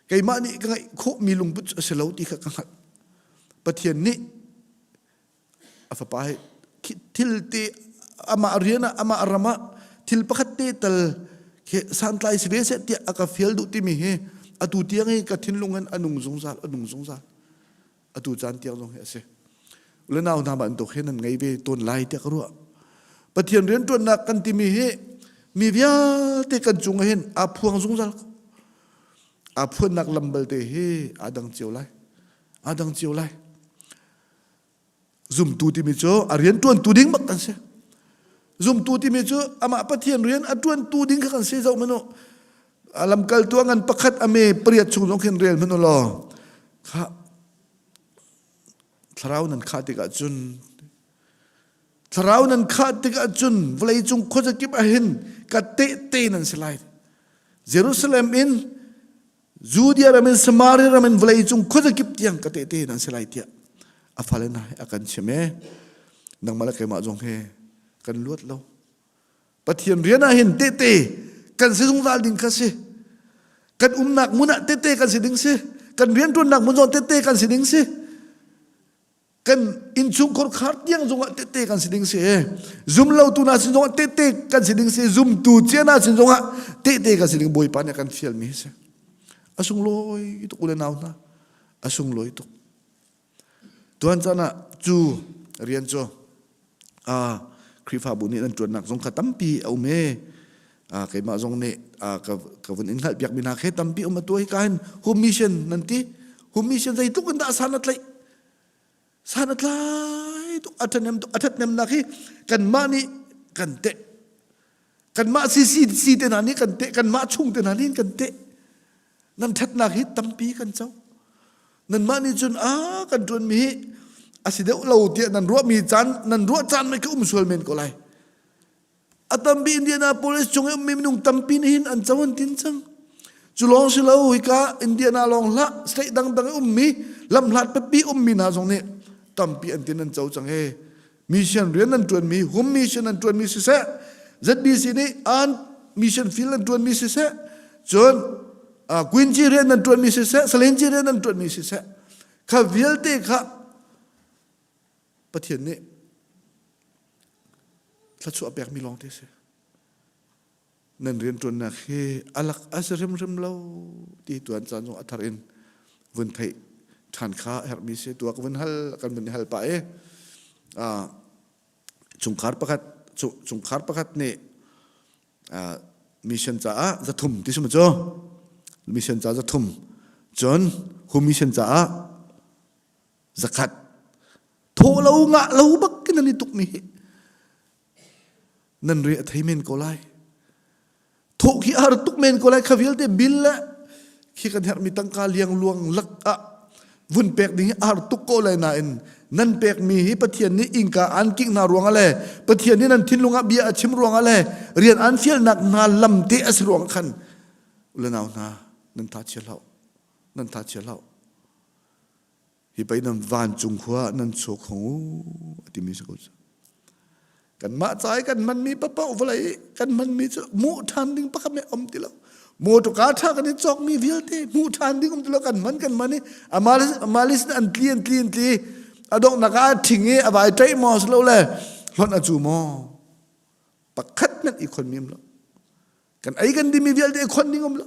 keimah nih ka ngeih khawhmi lungput a si lo ti kha ka hngalh Pathian nih a fapa hi thil te amah rian ah amah ram ah thil pakhat te tal khi santlai si ve seh tiah a ka fial duh timi hi atu tiang hi ka thinlung in a nung zungzal a nung zungzal atu caan tiang zong hi a si le nau hna bantuk hin nan ngei ve tawn lai tiah ka ruah Pathian rianṭuannak kan timi hi mi vialte kan cung hin aa phuang zungzal aa phuannak lam balte hi aa dang cio lai aa dang cio lai. Zumtu timi cu a rian ṭuantu ding bak kan si. Zumtu timi cu amah Pathian rian a ṭuantu ding kha kan si zoh manu. A lamkaltu a ngan pakhat a me pariat chung zong khin rel hmanh u law kha thlarau nan khah tikah cun thlarau nan khah tikah cun vawleicung khuazakip ah hin ka tehte nan si lai. Jerusalem in Judea ram in Samaria ram in vawleicung khuazakip tiang ka tehte nan si lai tiah a fale hna he a kan chim e. Nangmah le keimah zong he kan luat lo. Pathian rian ah hin tehte kan si zungzal ding kha si. Kan umnak hmun ah tehte kan si ding si. Kan rianṭuannak hmun zong tehte kan si ding si. Kan innchungkhar khar tiang zongah tehte kan si ding si. Zum lotu hna sin zongah tehte kan si ding si. Zumtu cia hna sin zongah tehte kan si ding Bawipa nih a kan fialmi si. A sunglawi tuk u le nau hna. A sunglawi tuk. Tuan caan ah cu rian cu Khrihfabu nih nan ṭuannak zong kha tampi a um e. Keimah zong nih ka vun in hngalhpiakmi hna khi tampi um atu hi ka hin home mission nan ti. Home mission zeitluk in dah san a tlaih? San a tlai tuk, a ṭhahnem tuk, a ṭhathnemnak hi kanmah nih kan teh. Kanmah CCC te hna nih kan teh, kanmah chung te hna nih kan teh. Nan ṭhatnak hi tampi kan co. Nanmah nih cun a kan ṭuanmi hi a si deuh lo tiah nan ruahmi caan nan ruah caan mei ka um sual men ko lai. A tampi Indianapolis chung i ummi minung tampi nih hin an co an tin cang. Cu lawng si lo hika Indiana lawng hlah state dangdang i ummi lamhlat pipi ummi hna zong nih tampi an tin an co cang he. Mission rian an ṭuanmi, home mission an ṭuanmi siseh, ZBC nih an mission field an ṭuanmi siseh, cun Quincy rian an ṭuanmi siseh, Salenci rian an ṭuanmi siseh, kha vialte kha Pathian nih thluachuah pekmi lawng te si. Nan rianṭuannak hi alak a si hrimhrim lo ti tuan caan zong a thar in vun theih ṭhan kha a herhmi si. Tua ka vun hal kan vun i hal pah i chungkhar pakhat chungkhar pakhat nih mission caah 300 ti si mu cu mission ca 300 cun hu mission caah 100 thawh lo ngah lo bak in an i tukmi hi nan re a thei men ko lai thawh khi a har tuk men ko lai kha vialte bil le khi kan herhmi tangka liangluang lak ah vun pek ding hi a har tuk ko lai nain nan pekmi hi Pathian nih innka an kingh hna ruangah le Pathian nih nan thinlung ah bia a chim ruangah le rian an fialnak hna lam te a si ruang khan ulenau hna nan tha chia hlah nan tha chia hlah Hi pei nan vancung khua nan chuak hong u a timi si ko cu. Kanmah ca i kan hmanmi papaoh vawlei i kan hmanmi cu hmuh ṭhan ding pakhat meh um ti lo. Motorka ṭha kan i cawkmi vialte hmuh ṭhan ding um ti lo kan hman kan hman i amalis an tli an tli an tli a donghnak ah a ṭhing i a vai ṭaih maw si lo le hlonh a cu maw pakhat hmanh i khonmi um lo kan ei kan dimi vialte i khon ding um lo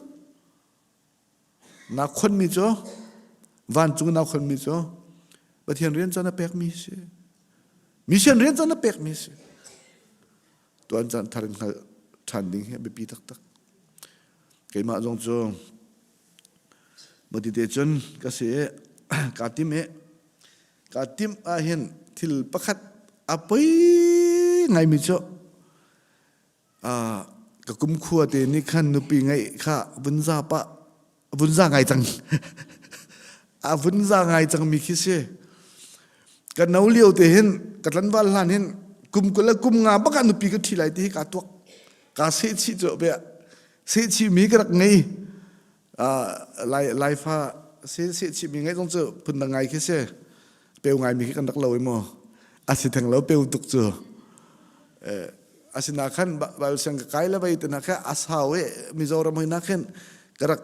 Na khonmi cu vancung na khonmi cu Pathian rian caan a pekmi si. Mission rian caan a pekmi si. Tuan caan thar in hngalh ṭhan ding hi a biapi taktak. Keimah zong cu matite cun ka si i kaa tim i kaa timh ahhin thil pakhat a poi ngaimi cu ka kumkhua te nih khan nupi ngeih kha vun za pah vun za ngai cang a vun za ngai cang mi khi si ka no lio te hin ka tlanval hlan hin kum 20 le kum nga bak ah nupi ka ṭhi lai ti hi kaa tuak kaa seh chih cu bia seh chih mi ka rak ngei lai laifa se seh chih mi ngeih zong cu phun dang ngai khi si peu ngai mi khi kan rak lo i mu a si theng lo peu tuk cu asina khan Bible siang ka kai le vai te na kha asau e Mizoram hoi na khin ka rak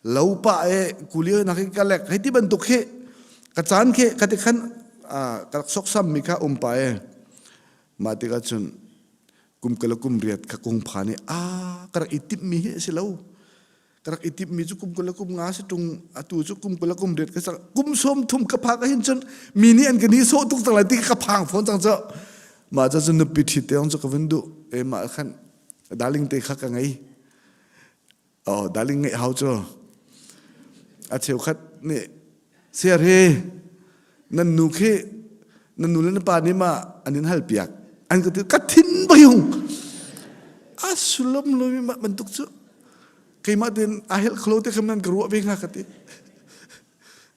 lo pa e kulio na khi ka lek hei ti bantuk khi ka caan khi ka ti khan ka rak soksam mi kha um pa e ma ti ka chun kum kala kum riat ka kung pha ni a ka rak i tip mi hi si lo ka rak i timhmi cu kum 20 le kum nga si ṭung atu cu kum 20 le kum riat ka cang kum 30 ka phak ahhin cun mi nih an ka ni sawh tuk cang lai ti ka phang fawn cang cu mah cu cun nupi ṭhit te cu ka vun duh e mah khan darling te kha ka ngei oh darling ngeih hau cu a cheukhat nih siar hi nan nu khi. Na nu le na pa nih ma an in hal piak. An ka ti ka thin bayung. A sullam lo mi mah bantuk cu keimah tein a helh kholo te khan nan ka ruah ve hnga ka ti.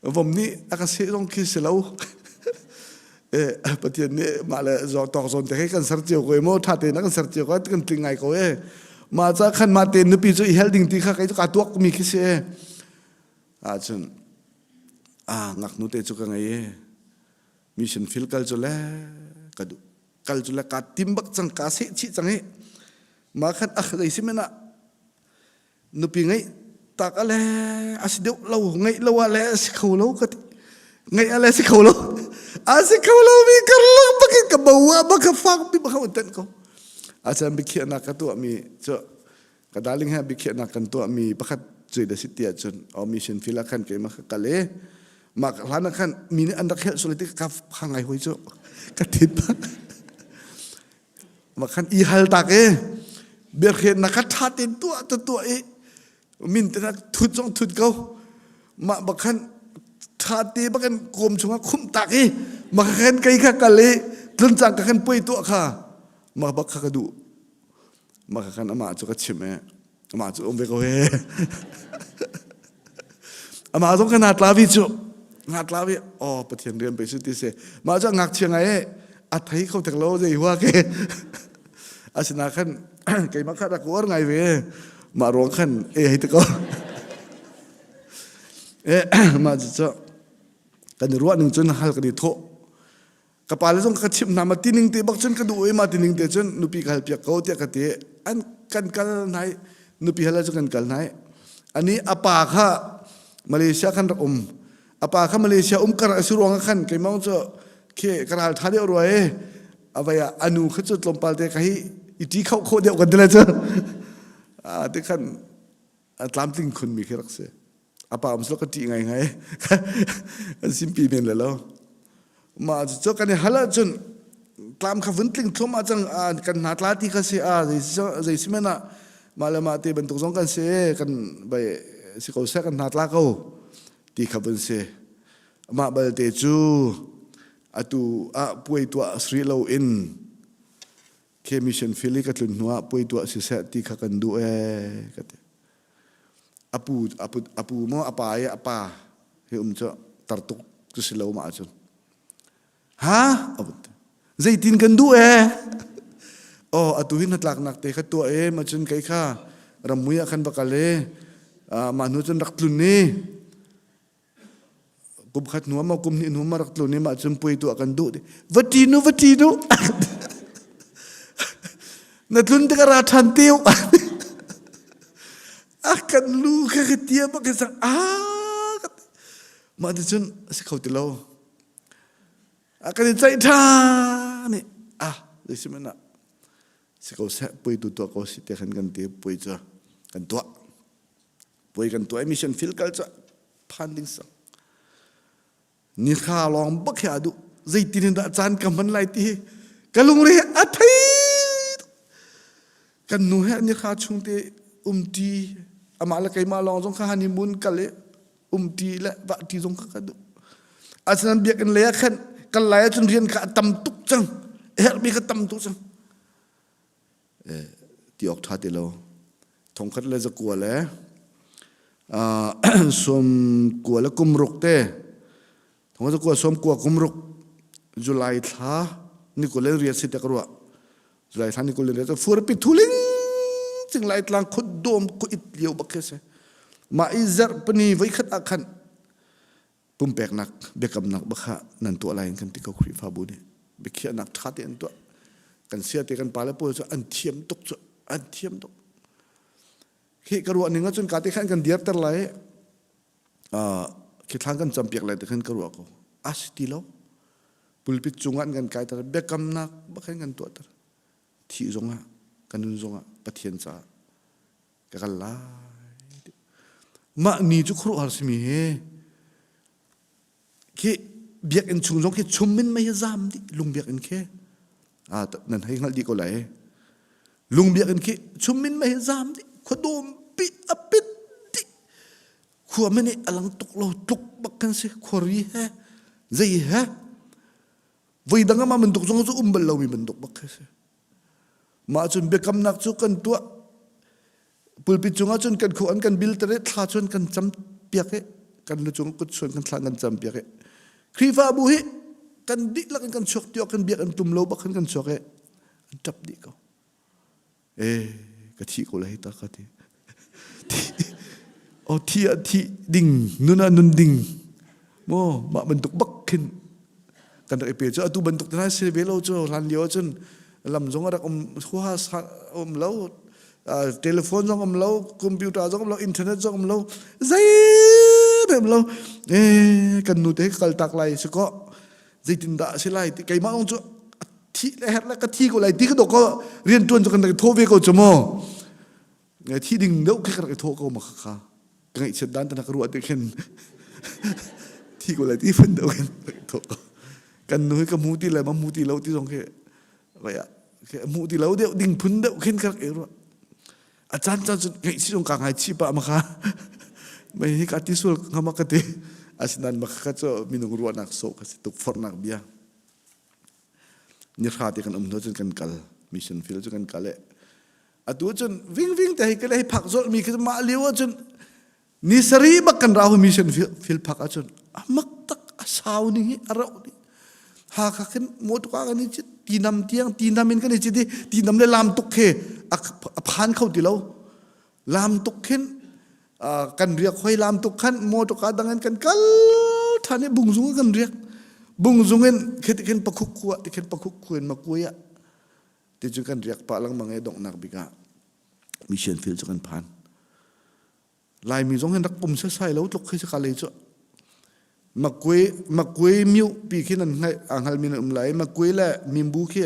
Vom nih a ka seh zong khi si lo. Eh, Pathian nih mah le tawk zawn te khi kan ser cio ko i mu ṭha tein a kan ser cio ko kan tling ngai ko e. Mah ca khan mah tein nupi cu i hel ding ti kha kei cu kaa tuak mi khi si e. Ahcun ah ngaknu te cu ka ngei e. Mission field kal cu le ka duh. Kal cu le kaa tim bak cang kaa seh chih cang i mah khan ah zei si men ah nupi ngeih tak a le a si deuh lo ngeih lo ah le a si kho lo ka ti ngeih a le si kho lo a si kho lo mi karlak bakin ka bo ah bak ka fak bi bak ten ko a chan biakhiahnak ka tuah mi cu ka darling he biakhiahnak kan tuah mi pakhat cui da si ti ahcun o mission field ah khan keimah ka kal i mah hlan ah khan mi nih an rak helh sual ti ka ka ngai hoi cu ka thit Ma khan i hal tak e biakhen na kha tha ten tuah ta tuah i min te na thut zong thut ko ma bakhan tha te bakan kom chunga khum tak i ma khan kai kha kal i tlun cang ka khan pui tuah kha ma bak kha ka duh ma kha khan ama chu ka chim e Amah cu um ve ko he. Amah zong kan tla vi cu. Nga tla vi. Oh Pathian rian pe su ti se. Mah cu ngakchia ngai e a thei kho tek lo zei hua ke. Asina khan keimah kha rak uar ngai ve. Mah ruang khan e hei te ko. E mah cu cu kan ruah ning cun hal kan i thawh. Ka pale zong ka chimh hna ma tining te bak cun ka duh i ma tining te cun nupi ka hal piak ko tiah ka ti an kan kal nai nupi hal cu kan kal nai ani a pa kha Malaysia khan rak um a pa kha Malaysia um kar a si ruang khan keimah cu khi ka ral tha deuh rua e avai ah anu kha cu tlawmpal te ka hi i ti kho kho deuh kan ti le cu a ti khan a tlamtling khun mi khi rak si a pa um ka ṭih ngai ngai an simpi men le lo mah cu kan i hal ahcun tlam kha vun tling thlum ah cang kan hna tla ti kha si a zei si men ah mah le mah te bantuk zong kan si kan bai si ko seh kan hna tla ko ti kha vun si mah balte cu atu ah puai tuah sri lo in khi mission field i ka tlun hnu ah puai tuah siseh ti kha kan duh ee ka ti apu apu apu maw apa i apa hi um cu tar tuk cu si lo mah ahcun ha zeitin kan duh ee oh atu hi hnatlaknak te kha tuah e ma cun kei kha rammui ah khan va kal e mah hnu cun rak tlun ni kum khat hnu ma kum hnih hnu ma rak tlun i mah cun puai tuah kan duh va ṭi nu va ṭi nu na tlun tik ra ṭhan teu a kan lu kha ka tia bak ka sang a mah ti cun a si kho ti lo a kan i ceih ṭhan i ah zei si man ah si ko seh puai tu tuah ko si te khan kan ti puai cu kan tuah Puai kan tuah i mission field kal cu phan ding sang. Ni thla lawng bak hi a duh. Zeitin in dah caan ka hman lai ti hi ka lungre a thei. Kan nu he ni thla chung te umti amah le keimah lawng zong kha honeymoon kal i umti le vahti zong kha ka duh. Asinain biakinn lei ah khan kal lai ahcun rian kha a tam tuk cang. A herhmi kha tam tuk cang. Ti awk ṭha ti lo. Thongkhat le zakua le sawm kua le kum ruk te thongkhat zakua sawm kua kum ruk July thla ni kul le riat si te ka ruah July thla ni kul le riat furpi thuling cing lai tlang khut dom khu it lio bak khi si mah i zarh pani voi khat ah khan pumpeknak biakamnak bakha nan tuah lai in kan ti ko Khrihfabu nih biakhiahnak ṭha te an tuah kan sia te kan pale pawl cu an thiam tuk cu an thiam tuk khi ka ruah ning ahcun ka te khan kan dirter lai khi thlan kan campiak lai te khan ka ruah ko a si ti lo pulpit cungah an kan kaiter biakamnak bakhan kan tuahter thih zongah kan nun zongah Pathian caah ka kal lai mah ni cu khuaruahhar simi he khi biakinn chung zong khi chum in mei zam dih lung biakinn khi ah nan hei hngalh dih ko lai lung biakinn khi chum in mei zam dih khuadawm pi a pit dih khua mei nih a lang tuk lo tluk bak kan si khuari he zei he. Voi dang ah bantuk zong cu um bal lomi bantuk bak khi si. Mah cun biakamnak cu kan tuah pulpit cungah cun kan khuh an kan bil tere thla cun kan cam piak i kan lu cung kut chuan kan thla kan cam piak i Khrihfabu hi kan dihlak in kan chuak tiok kan biak an tum lo bak khan kan chuak i an ṭap dih ko. Eh ka thi ko lai ta ka ti. O thi ah thi ding nun ah nun ding mo mah bantuk bak khin kan rak i pe cu atu bantuk te si ve lo cu hlan lio cun lam zong a rak um huha um lo telephone zong um lo computer zong um lo internet zong um lo zei um lo eh kan nu te kal tak lai si ko zeitindah a si lai ti keimah zong cu thi le herh le ka thi ko lai ti ka dok ko rian tuan cu kan rak i thawh ve ko cu mu thi ding deuh khi ka rak i thawh ko ma kha ka ngaihchiat dan tana ka ruah te khin thi ko lai ti phun deuh khin rak i thawh ko kan nu hi ka hmu ti le ma hmu ti lo ti zong khi vai ah hmu ti lo deuh ding phun deuh khin ka rak i ruah a caan caan cun ngaihchih zong kaa ngaichih pah ma kha mei hi ka ti sual hnga ma ka ti asinain ma kha cu minung ruahnak sawh ka si tukforhnak bia ni hra te kan um hnu cun kan kal mission field cu kan kal e atu cun ving ving te hei ka le hei phak zolh mi khi mah lio ah cun Ni sarih bak kan rau mission field phak ahcun a mak tak a sau ning hi a rauh ni. Hakha khin motor kan i cit tinam tiang tinam in kan i cit i tinam le lam tuk khi a phan kho ti lo. Lam tuk khin kan riak hoi lam tuk khan motor ka dang in kan kal than i bungzung kan riak. Bungzung in khi khin pakhuk khua ti khin pakhuk khua in makuai ah ti cu kan riak pah lengmang i donghnak bik ah mission field cu kan phan. Laimi zong hin rak um sasai lo tluk khi ka lei cu. Makwe makwe miu pi khi nan hngal a hngalmi nan um lai. Makwe le mimbu khi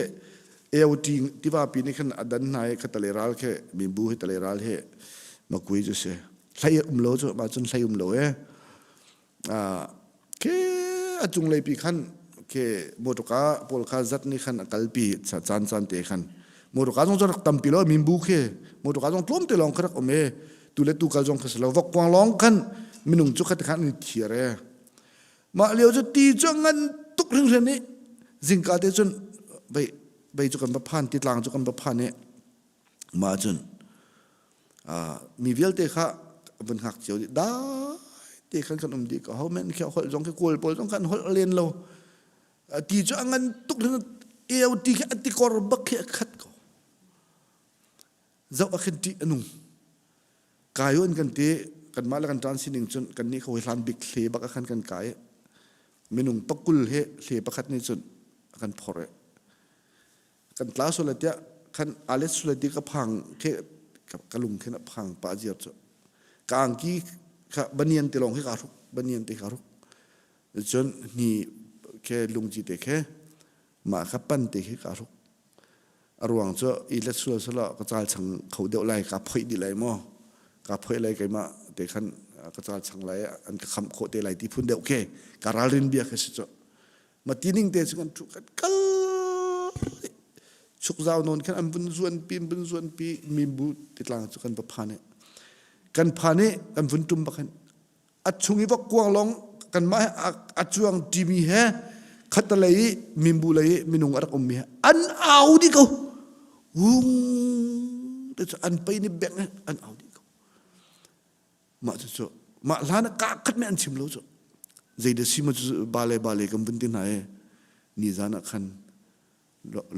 AOT tiva pi nih khan a dan hna i kha tale ral khi mimbu hi tale ral hi makwe cu si. Hlei um lo cu mah cun hlei um lo e. Khi a cunglei pi khan khi motorka pawl kha zat nih khan a kalpi caan caan te khan motorka zong cu rak tampi lo mimbu khi motorka zong tlawm te lawng kha rak um e tu le tu kal zong kha si lo vokkuang lawng khan minung cu kha te khan an i thiar e mah lio cu ti cu ngan tuk hringhran i zingka te cun vei vei cu kan va phan ti tlang cu kan va phan i mah cun mi vialte kha vun hngak cio dih dai te khan kan um dih ko ho men khi holh zong khi kawl pawl zong kan holh len lo ti cu a ngan tuk eo ti khi a tikor bak khi a khat ko zoh a khin ṭih a nung kai an kan ti kanmah le kan ṭan sining cun kan nih kho hlan bik hle bak a khan kan kai minung pakul he hle pakhat nih cun a kan phor kan tla sual tiah khan alet sual ti ka phang khe ka lung khin a phang pa ziar cu ka angki kha banian te lawng khi ka hruk banian te ka hruk cun ni khe lungci te khe mah kha pan te khi ka hruk a ruang cu i let sual sala ka cal chang kho deuh lai ka phoih dih lai maw ka phoih lai keimah te khan ka cal chang lai an ka khamh khawh te lai ti phun deuh khe ka ralrin bia kha si cu ma tining te cu kan thu kan kal chuk zau nawn khan an vun zuan pi an vun zuan pi mimbu titlang cu kan va phan i kan phan i kan vun tum bak hin a chung i vok kuang long kan mah a cuang timi he khatalei i mimbu lei i minung a rak ummi he an au dih ko ung te cu an pei ni beng an au dih ko Mah cucu mah hlan ah kaa khat nih an chim lo cu. Zei dah si ma cu bale bale kan vun ti hna i nizan ah khan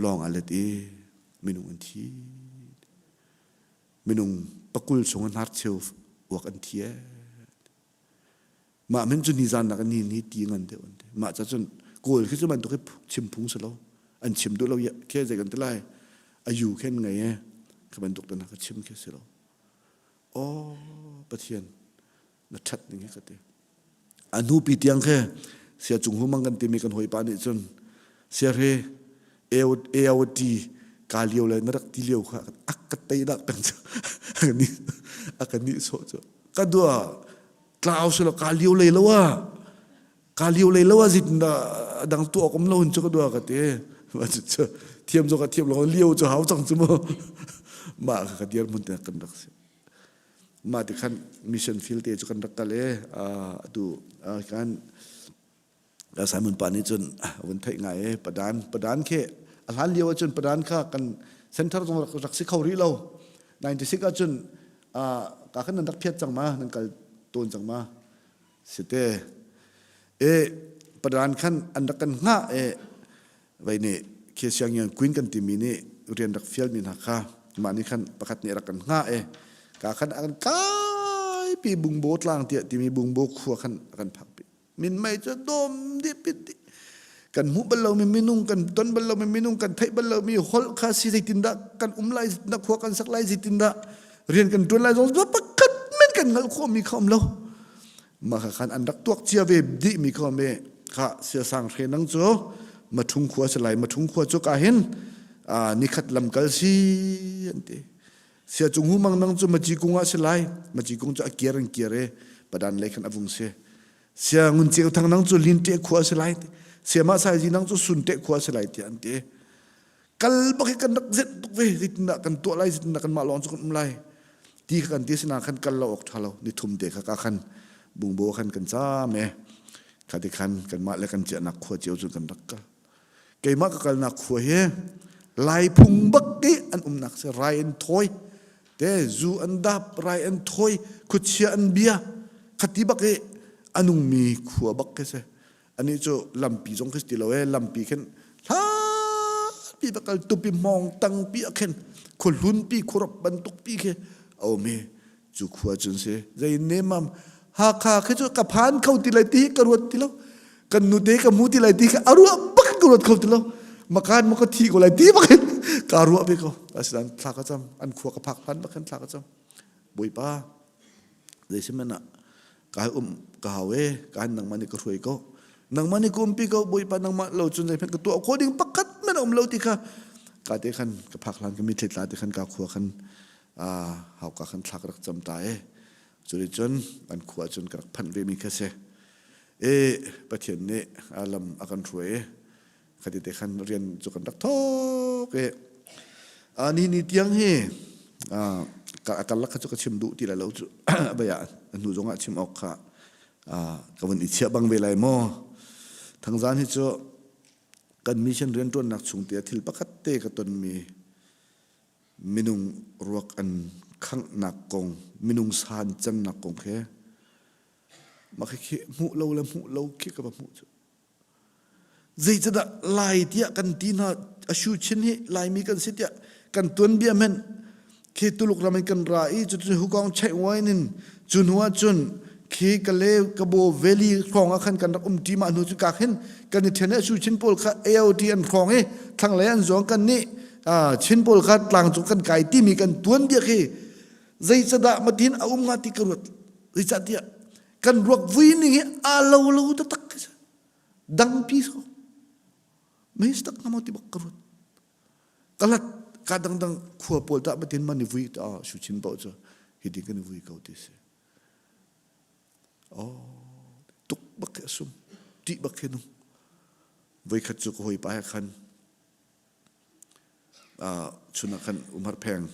lawng aa let i minung an thi. Minung pakul chung in hnarcheu uak an thi ee. Mah min cu nizan nak ni ni ti ngan deuh an ti. Mah ca cun kawl khi cu bantuk hi chim phung si lo. An chim duh lo khe zei kan ti lai. Ayu khen ngei e. Ka bantuk te na ka chim khi si lo. Aw Pathian na ṭhat ning hi ka ti. A hnupi tiang khi sia cung humang kan timi kan hawipa nih cun siarhe AOT ka lio le na rak ti lio kha a ka tei dak peng cu a ka nih sawh cu ka dua tlau silo ka lio lei lo ah ka lio lei lo ah zit na dang tu awk um lo hun cu ka dua ka ti cu thiam zo ka thiam lo lio cu hau cang cu mu mah ka ka dir mun te kan rak si mah ti khan mission field te cu kan rak kal e atu kan. Simon pa nih cun a vun theih ngai e padan padan khi a hlan lio ahcun padan kha kan center zong rak, rak si kho rih lo 96 ahcun ka khan nan rak phiat cang ma nan kal tawn cang ma site e padan khan an rak kan hngah e vei nih khi siangian queen kan timi nih rian rak fial mi hna kha mah nih khan pakhat nih rak kan hngah e ka khan an kai pi bungbo tlang tiah timi bungbo khua khan kan phak pi minmei cu dawm dih pit dih kan hmuh bal lomi minung kan ton bal lomi minung kan theih bal lomi holh kha si zeitindah kan um lai zeitindah khua kan sak lai zeitindah rian kan ṭuan lai zong pakhat men kan hngalh khawhmi kha um lo mah kha khan an rak tuak cia ve dih mi kha me kha siasang hre nang cu mathung khua si lai mathung khua cu ka hin nikhat lam kal si an ti sia cung hu mang nang cu maci kung ah si lai maci kung cu a kiar in kiar e padan lei khan avung si sia ngun ceu thang nang cu lin te khua si lai sia ma sai ji nang cu sun te khua si lai ti an ti kal bak hi kan rak zet tuk ve zeitindah kan tuah lai zeitindah kan mah lawng cu kan um lai ti kha kan ti sina khan kal lo awk tha lo ni thum te kha ka khan bungbo khan kan cham e kha ti khan kan mah le kan chiahnak khua cio cu kan rak kal keimah ka kalnak khua hi lai phung bak i an umnak si rai an thawi te zu an dap rai an thawi khuachia an bia khati bak i anungmi khua bak khi si ani cu lampi zong khi ti lo e lampi khin hlapi va kal tupi hmawng tang pi a khin khuahlun pi khuarop bantuk pi khi a um i cu khua cun si zei nemam Hakha khi cu ka phan kho ti lai ti ka ruat ti lo kan nute ka mu ti lai ti kha a ruah bak ka ruat kho ti lo makan ma ka thi ko lai ti bak in ka ruah ve ko asinain thla ka cam an khua ka phak hlan bak khan thla ka cam bawipa zeisihmanh ah ka um ka hau e ka han nangmah nih ka hruai ko nangmah nih ka umpi ko bawipa nangmah lo cun zeihmanh ka tuah khawh ding pakhat men a um lo ti kha ka te khan ka phak hlan ka mitthli tla te khan ka khua khan hauka khan thla ka rak cam ta e curi cun an khua cun ka rak phanh ve mi kha si e pathian nih lam a kan hruai e khati te khan rian cu kan rak thok e ni ni tiang hi ka karlak kha cu ka chim duh ti lai lo cu baya hnu zong ah chim awk kha ka vun i chiah bang ve lai maw thangzan hi cu kan mission rianṭuannak chung te thil pakhat te ka tonmi minung ruak an khanghnak kong minung san cannak kong khi mah khi hmuh lo le hmuh lo khi ka va hmuh cu Zeicadah Lai tiah kan ti hna a shu chin hi Laimi kan si tiah kan tuanbia hmanh khi Tuluk ram in kan ra i cucu Hukawng Cheih Wain in cu hnu ah cun khi Kale Kabo Valley hrawng ah khan kan rak um ṭi mah hnu cu ka khin kan i ṭhen i a shu chin pawl kha AOT an hrawng i thlanglei an zuang kan nih Chin pawl kha tlangcung kan kai timi kan tuanbia khi zeicadah matin a um hnga ti ka ruat zeicahtiah kan ruak vui ning hi aa lo lo taktak khi si dangpi so mei tak ngamo ti bak ka ruat kalat ka dangdang khua pawl ta matin man i vui ta shu chin bo chu hi ding kan i vui ko ti si oh tuk bak khi asum ti bak khi nung voi khat chu ko hoi pa khan chun ah khan umhar pheng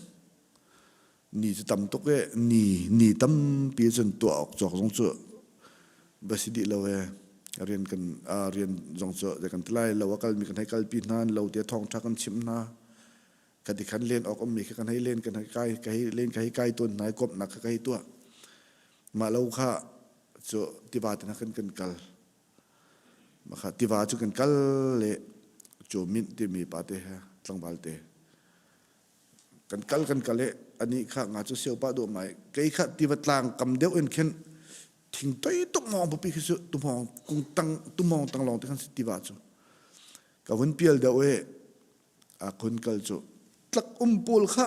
ni cu tam tuk e ni ni tampi cun tuah awk cawk zong cu va si dih lo e rian kan rian zong cu zei kan ti lai lo a kalmi kan hei kalpi hna lo te thawngṭha kan chimh hna kan ti khan len awk ummi kha kan hei len kan hei kai ka hei len ka hei kai tawn hna i komhnak kha ka hei tuah mah lo kha cu tiva te hna khan kan kal Mah tiva cu kan kal le Caw Mint timi pate he tlangval te kan kal kan kal i anih kha nga cu sio pah duah mai kei kha tiva tlang kam deuh in khin thing toi tuk mawng papi khi cu tumhawng kung tang tumhawng tang lawng te khan si tiva cu ka vun pial deuh i a kun kal cu tlak um pawl kha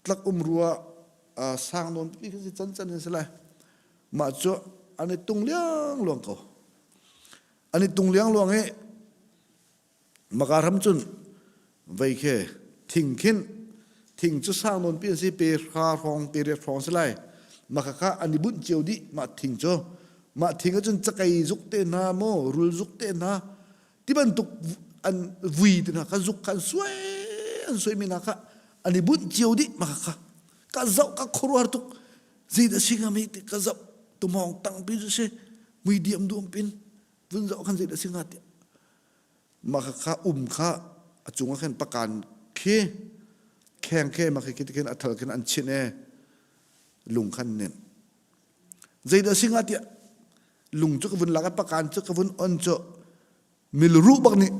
tlak um rua sang nawn pipi khi si can can in si lai mah cu an i tung liang luang ko an i tung liang luang i maka ram cun vei khe thing khin thing cu sang nawn pi an si pe hra hrawng pe riat hrawng si lai maka kha an i bunh cio dih mah thing cu mah thing ahcun cakei zuk te hna maw rul zuk te hna ti bantuk an vui te hna kha zuk kha an suai an suai mi hna kha an i bunh cio dih maka kha ka zoh ka khuaruahar tuk zeidah si hnga mi ti ka zoh tumhawng tangpi cu si mui diam duam pin. Vun zoh khan zei dah si hnga tiah. Mah kha um kha a cung ah khan pakan khi kheng khi mah khi khin a thal khin an chinh e lung khan nen. Zeidah si hnga tiah lung cu ka vun lak i pakan cu ka vun on cu milruh bak nih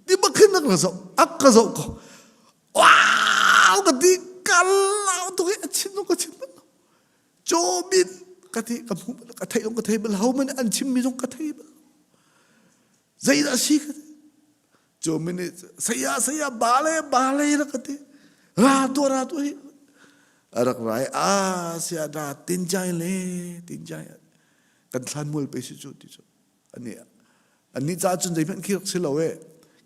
ti bak khin a ka zoh a ka zoh ko wow ka ti ka lau tuk i a chin zong ka chim bal lo cawmin ka ti ka hmu bal ka theih zong ka thei bal ho man an chimmi zong ka thei bal zeidah si ka ti cawmin nih saya saya bale bale ra ka ti ra tu ra tu hi a rak rai a sia da tin jai le tin jai kan thlan mual pe si cu ti cu ani annih caah cun zeihmanh khi rak si lo e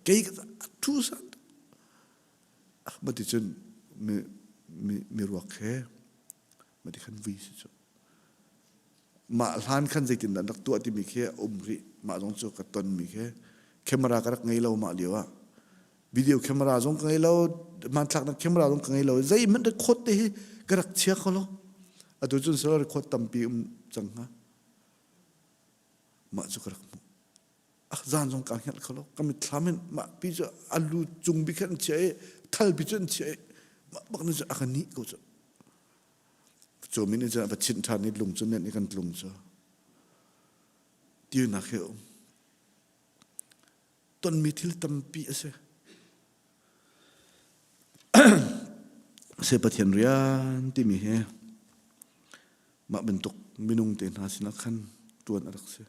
kei ka thu san mati cun mi mi mi ruak he mati khan vui si cu mah hlan khan zeitin dah rak tuah timi khi a um rih mah zong cu ka ton mi khi camera ka rak ngei lo mah lio ah video camera zong ka ngei lo hmanthlaknak camera zong ka ngei lo zeihmanh record te hi ka rak chia kho lo atu cun salo record tampi um cang hnga mah cu ka rak hmuh ah zan zong kaa hngelh kho lo ka mitthlam in mah pi cu a lu cung bi khan an chiah i thal bi cu an chiah i mah bak ni cu a ka nih ko cu cu mi nih cun a va chinh ṭhan i lung cu nenh i kan tlung cu tinak hi a um tonmi thil tampi a si se Pathian rian timi hi mah bantuk minung te hna sinah khan ṭuan a rak si.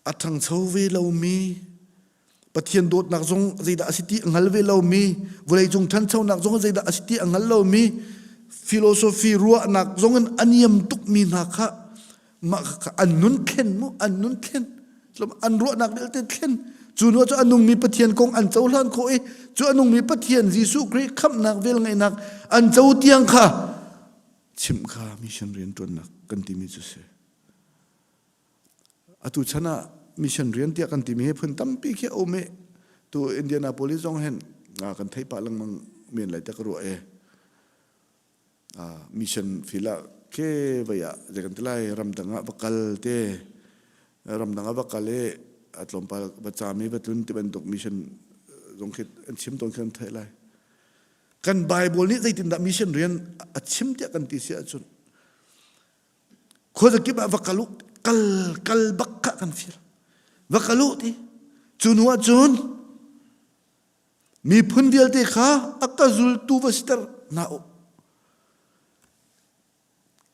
A ṭhangcho ve lomi Pathian dawtnak zong zeidah a si ti a hngal ve lomi vawleicung ṭhanchonak zong zeidah a si ti a hngal lomi philosophy ruahnak zong in a niam tukmi hna kha mah kha an nun thlen mu an nun thlen an ruahnak vialte thlen cu hnu cu a nungmi Pathian kong an cohlan khawh i cu a nungmi Pathian Jesuh Khrih khamhnak velngeihnak an co tiang kha chimh kha mission rianṭuannak kan timi cu si atu chan ah mission rian tiah kan timi hi phun tampi khi a um i tu Indianapolis zong hin kan theih pah lengmang men lai te ka ruah e mission field ah ke vai ah zei kan ti lai ramdang ah va kal te ramdang ah va kal i a tlawmpal va caam i va tlun ti bantuk mission zong khi an chim tawn khi an theih lai kan Bible nih zeitindah mission rian a chim tiah kan ti si ahcun khuazakip ah va kal u kal kal bak kha kan fir va kal u ti cu hnu ah cun Miphun vialte kha a ka zultu va siter hna u.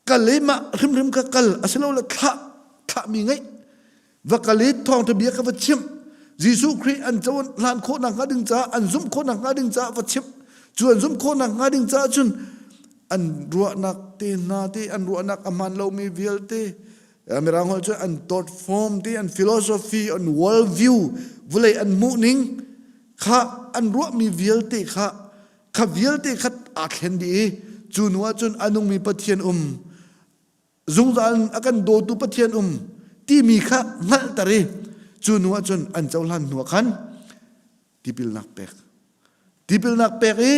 Kal i mah hrimhrim ka kal asilole thlah thlahmi ngeih va kal i thawngṭha bia ka va chimh. Jesuh Khrih an cohlan khawh nakhnga ding caah an zumh khawh nakhnga ding caah va chimh. Cu an zumh khawh nakhnga ding caah cun an ruahnak te hna te an ruahnak a hmaan lomi vialte Mirang holh cu an thought form te an philosophy an world view vawlei an hmuh ning kha an ruahmi vialte kha kha vialte kha aa thlen dih i cu hnu ah cun a nungmi Pathian um zungzal in a kan dawtu Pathian um timi kha hngalhter i cu hnu ah cun an cohlan hnu ah khan tipilnak pek tipilnak pek i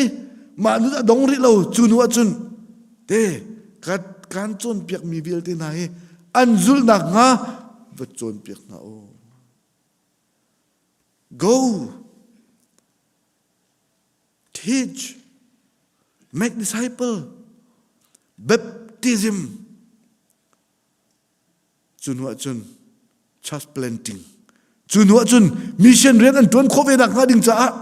mah nu a dong rih lo cu hnu ah cun te kan cawnpiak mi vialte hna hi an zulhnak hnga va cawnpiak hna u go teach make disciple baptism Cu hnu ahcun church planting. Cu hnu ahcun mission rian an ṭuan khawh ve nakhnga ding caah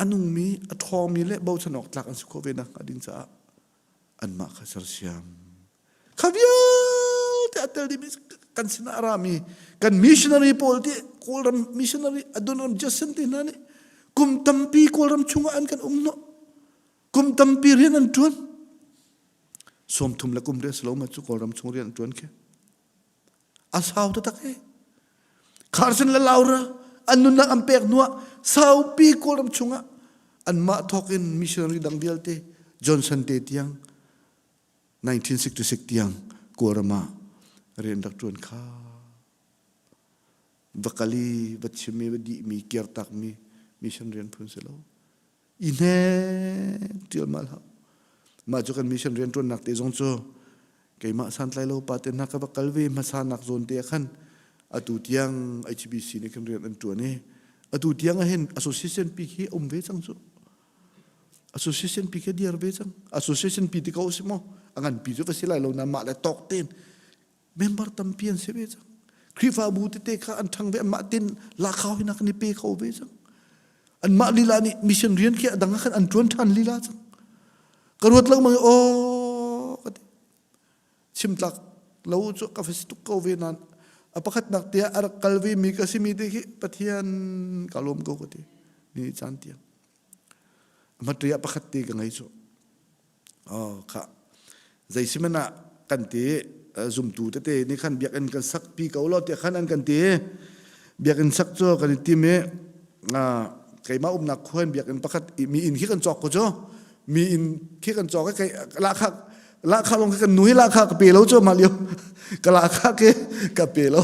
a nungmi, a ṭhawngmi le bochan awk tlak an si khawh ve nakhnga ding caah anmah kha sersiam. Kha vialte a tel dimi kan sinah a rami kan missionary pawl ti Kawlram missionary Adoniram Judson te hna nih kum tampi Kawlram chungah an kan um hnawh. Kum tampi rian an ṭuan. 30 le kum rian si lo ma cu Kawlram chung rian an ṭuan khi. A sau taktak e. Carson le Laura an nunnak an pek hnuah saupi Kawlram chungah anmah thawk in missionary dang vialte Johnson te tiang 1966 tiang Kawlram ah rian rak ṭuan kha. Va kal i va chim i va dihmi kirtakmi mission rian phun si lo. I hnek ṭialmal hau. Mah cu kan mission rianṭuannak te zong cu Keimah santlai lo pa te hna ka va kal ve hmasa nak zawn te ah khan atu tiang HBC nih khan rian an ṭuan i atu tiang ah hin association pi khi um ve cang cu. Association pi khi dir ve cang. Association pi ti ko si maw? A ngan pi cu va si lai lo na mah le tawk tein member tampi an si ve cang. Khrihfabu tete kha an ṭhang ve anmah tin lakhau hi nak an i pe kho ve cang. Anmah lila nih mission rian khi a dang ah khan an ṭuan ṭhan lila cang. Ka ruat lengmang i aw ka ti. Chim tlak lo cu ka va si tuk ko ve nain a pakhatnak tiah a rak kal ve mi ka simi te khi Pathian ka lawm ko ka ti. Ni caan tiang. Hmatri ah pakhat te ka ngei cu. Oh, kha. Zei si man ah kan ti zumtu tete nih khan biakinn kan sak pi ko lo tiah khan an kan ti. Biakinn sak cu kan i tim i keimah umnak khua in biakinn pakhat mi inn khi kan cawk ko cu. Mi inn khi kan cawk i kei lahkhah lahkhah lawng khi kan nu hi lahkhah ka pe lo cu mah lio ka lahkhah ke ka pe lo.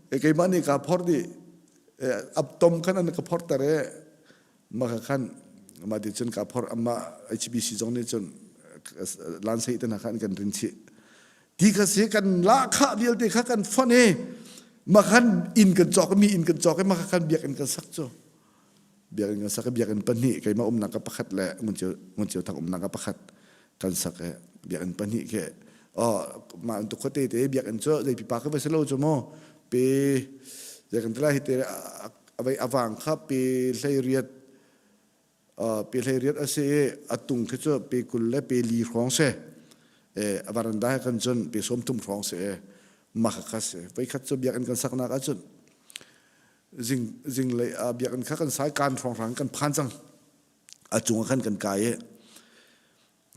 Keimah nih kaa phor dih. Aptom khan an ka phorter i maka khan mah ti cun ka phor amah HBC zong nih cun lansei te hna khan kan rin chih ti kha si kan lahkhah vialte kha kan fonh i makhan inn kan cawk mi inn kan cawk i maka khan biakinn kan sak cu biakinn kan sak i biakinn pahnih keimah umnak ka pakhat le ngun cio thang umnak ka pakhat kan sak i biakinn pahnih khi oh mah untuk khuate te biakinn cu zei pipa ka va si lo cu mu pe zei kan ti lai hi te avei avang kha pe hlei riat pe hlei riat a si i a tung khi cu pe 20 le pe li hrawng si a varanda he kan cun pe 30 hrawng si mah kha si voikhat cu biakinn kan saknak ahcun zing zinglei biakinn kha kan sai kan hrawng hrang kan phan cang a cung ah khan kan kai i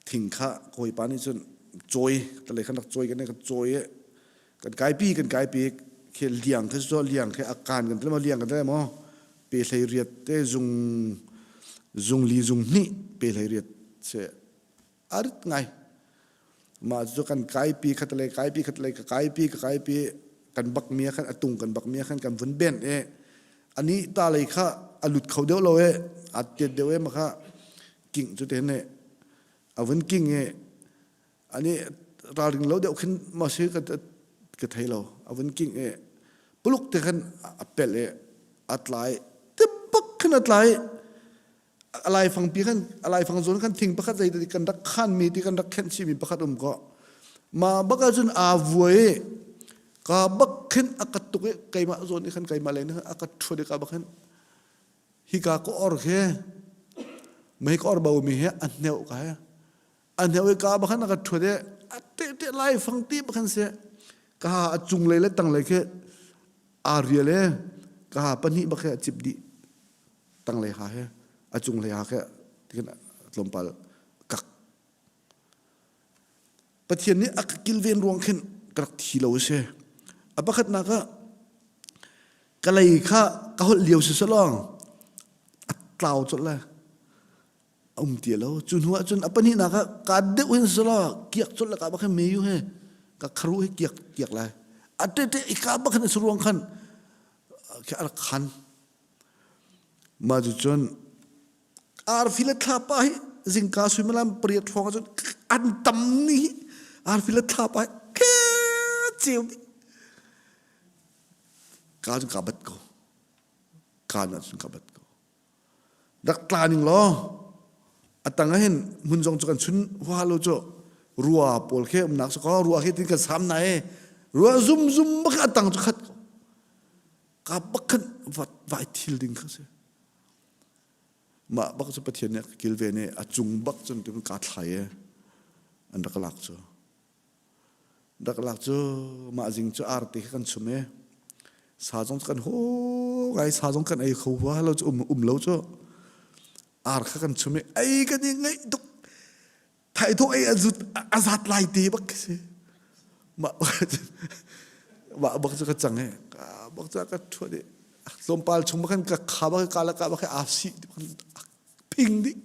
thing kha kawipa nih cun cawi tale khan rak cawi kan kan cawi i kan kaipi kan kaipi khi liang khi cu liang khi a kan kan tlem liang kan tlem maw pe hlei riat te zung zung li zung hnih pe hlei riat se a rit ngai mah cu kan kaipi khatlei kaipi khatlei ka kaipi ka kaipi kan bak mi khan atung kan bak mi khan kan vun ben e ani ta lei kha a lut kho deuh lo e a tet deuh e ma kha king cu te ne a vun king e ani ralring lo deuh khin ma si ka ka thei lo a vun king e puluk te khan a pel e a tlai te bak khan a tlai a laifang pi khan a laifang zawn khan thing pakhat zei kan rak khan mi ti kan rak khenh chih mi pakhat um ko ma bak ahcun aa vuai ka bak khin a ka tuk i keimah zawn i khan keimah lei a ka ṭhuat i ka bak khin hika ka or khi mei ka or bo mi he a hneuh ka he a hneuh i ka bak khan a ka ṭhuat i a te te laifang ti bak khan si ka ha a cung lei le tang lei khi aa rial i ka ha pahnih bak he a cip dih tanglei ha he a cunglei ha he tikin tlawmpal kak Pathian nih a ka kilven ruang khin ka rak thi lo a si a pakhatnak ah ka lei kha ka holh lio si salawng a tlau colh le a um ti lo cu hnu ah cun a pahnihnak ah ka deuh hin selaw kiak colh le ka bak hin meyu he ka kharu he kiak kiak lai a te te i ka bak hin a si ruang khan khi a rak khan Mah cucun arfi le thlapa hi zingka suimilam pariat hrawng ahcun an tam ni hi arfi le thlapa hi khe ceu dih. Ka cun ka bat ko. Kaan ahcun ka bat ko. Rak tla ning law a tang ah hin hmun zong cu kan chun huaha lo cu rua pawl khi umnak cu ko rua khi tin kan sam na e rua zum zum bak a tang cu khat ko ka bak khan vai thil ding kha si mah bak cu Pathian nih a ka kilven i a cung bak cun ti ka thlai i an rak lak cu rak lak cu mah zing cu arte kha kan chum i sa zong kan ho ngai sa zong kan ei kho hua lo cu um um lo cu ar kha kan chum i ei kan i ngaih tuk thaithawh ei a zat lai te bak khi si mah mah bak cu ka cang e bak cu ka thuat i tlawmpal chung bak khan ka kha bak ka la ka bak aa si phing dih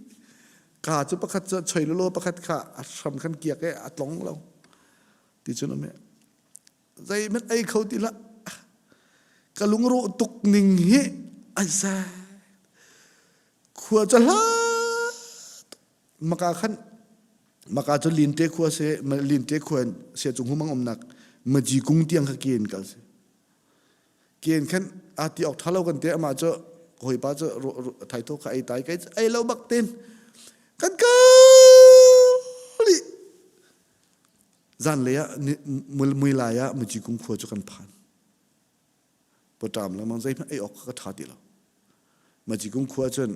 ka cu pakhat cu choi lo pakhat kha a hram khan kiak e a tlong lo ti cun ame zeihmanh ei kho ti hlah ka lungrawh tuk ning hi ai sa khua cu hla maka khan. Maka cu Linte khua se Linte khua se cung humang umnak Maji kung tiang kha ke in kal si. Ke in khan a ti awk tha lo kan te ama cu hawipa cu thaitho kha ei tai kai ei lo bak ten kan kal zan lei ah mui lai ah Maji kung khua cu kan phan. Pawṭam lengmang zeihmanh ei awk kha ka ṭha ti lo. Majikung khua cun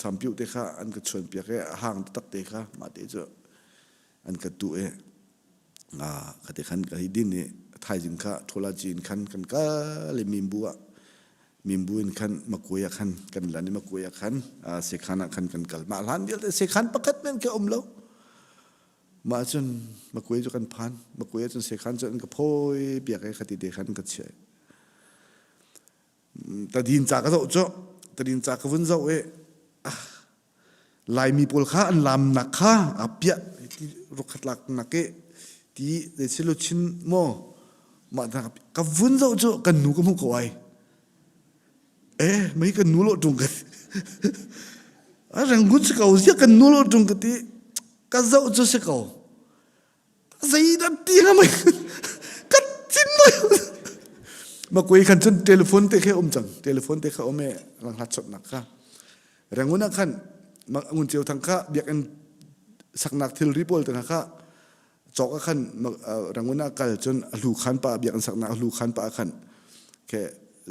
sampiuh te kha an ka chuan piak i a hang taktak te kha mah te cu an ka tuh i kha te khan ka hei din i thaizing kha ṭhola cin khan kan kal i mimbu ah mimbu in khan makuai ah khan kan lan i makuai ah khan sekhan ah khan kan kal. Mah hlan vialte sekhan pakhat men khi a um lo. Mah cun Makuai cu kan phan. Makuai ah cun sekhan cu an ka phawi piak i khati te khan ka chiah. Tadin ca ka zoh cu tadin ca ka vun zoh i ah Laimi pawl kha an lamnak kha a piah ti rukhat lak nak i ti zei chin maw mah ka vun zoh cu kan nu ka hmuh ko ai. Eh mei kan nu lo ṭung ka a rangun si ko zia kan nu lo ṭung ka ti ka zoh cu si ko zeidah ti hnga mei ka thin mei ma koi khan cun telephone te khe um cang telephone te kha um e rang hlat chot nak kha rangun ah khan ngun ceu thang kha biakinn saknak thilri pawl te kha cawk ah khan rangun ah kal cun a hlu khan pa biakinn saknak a hlu khan pa khan ke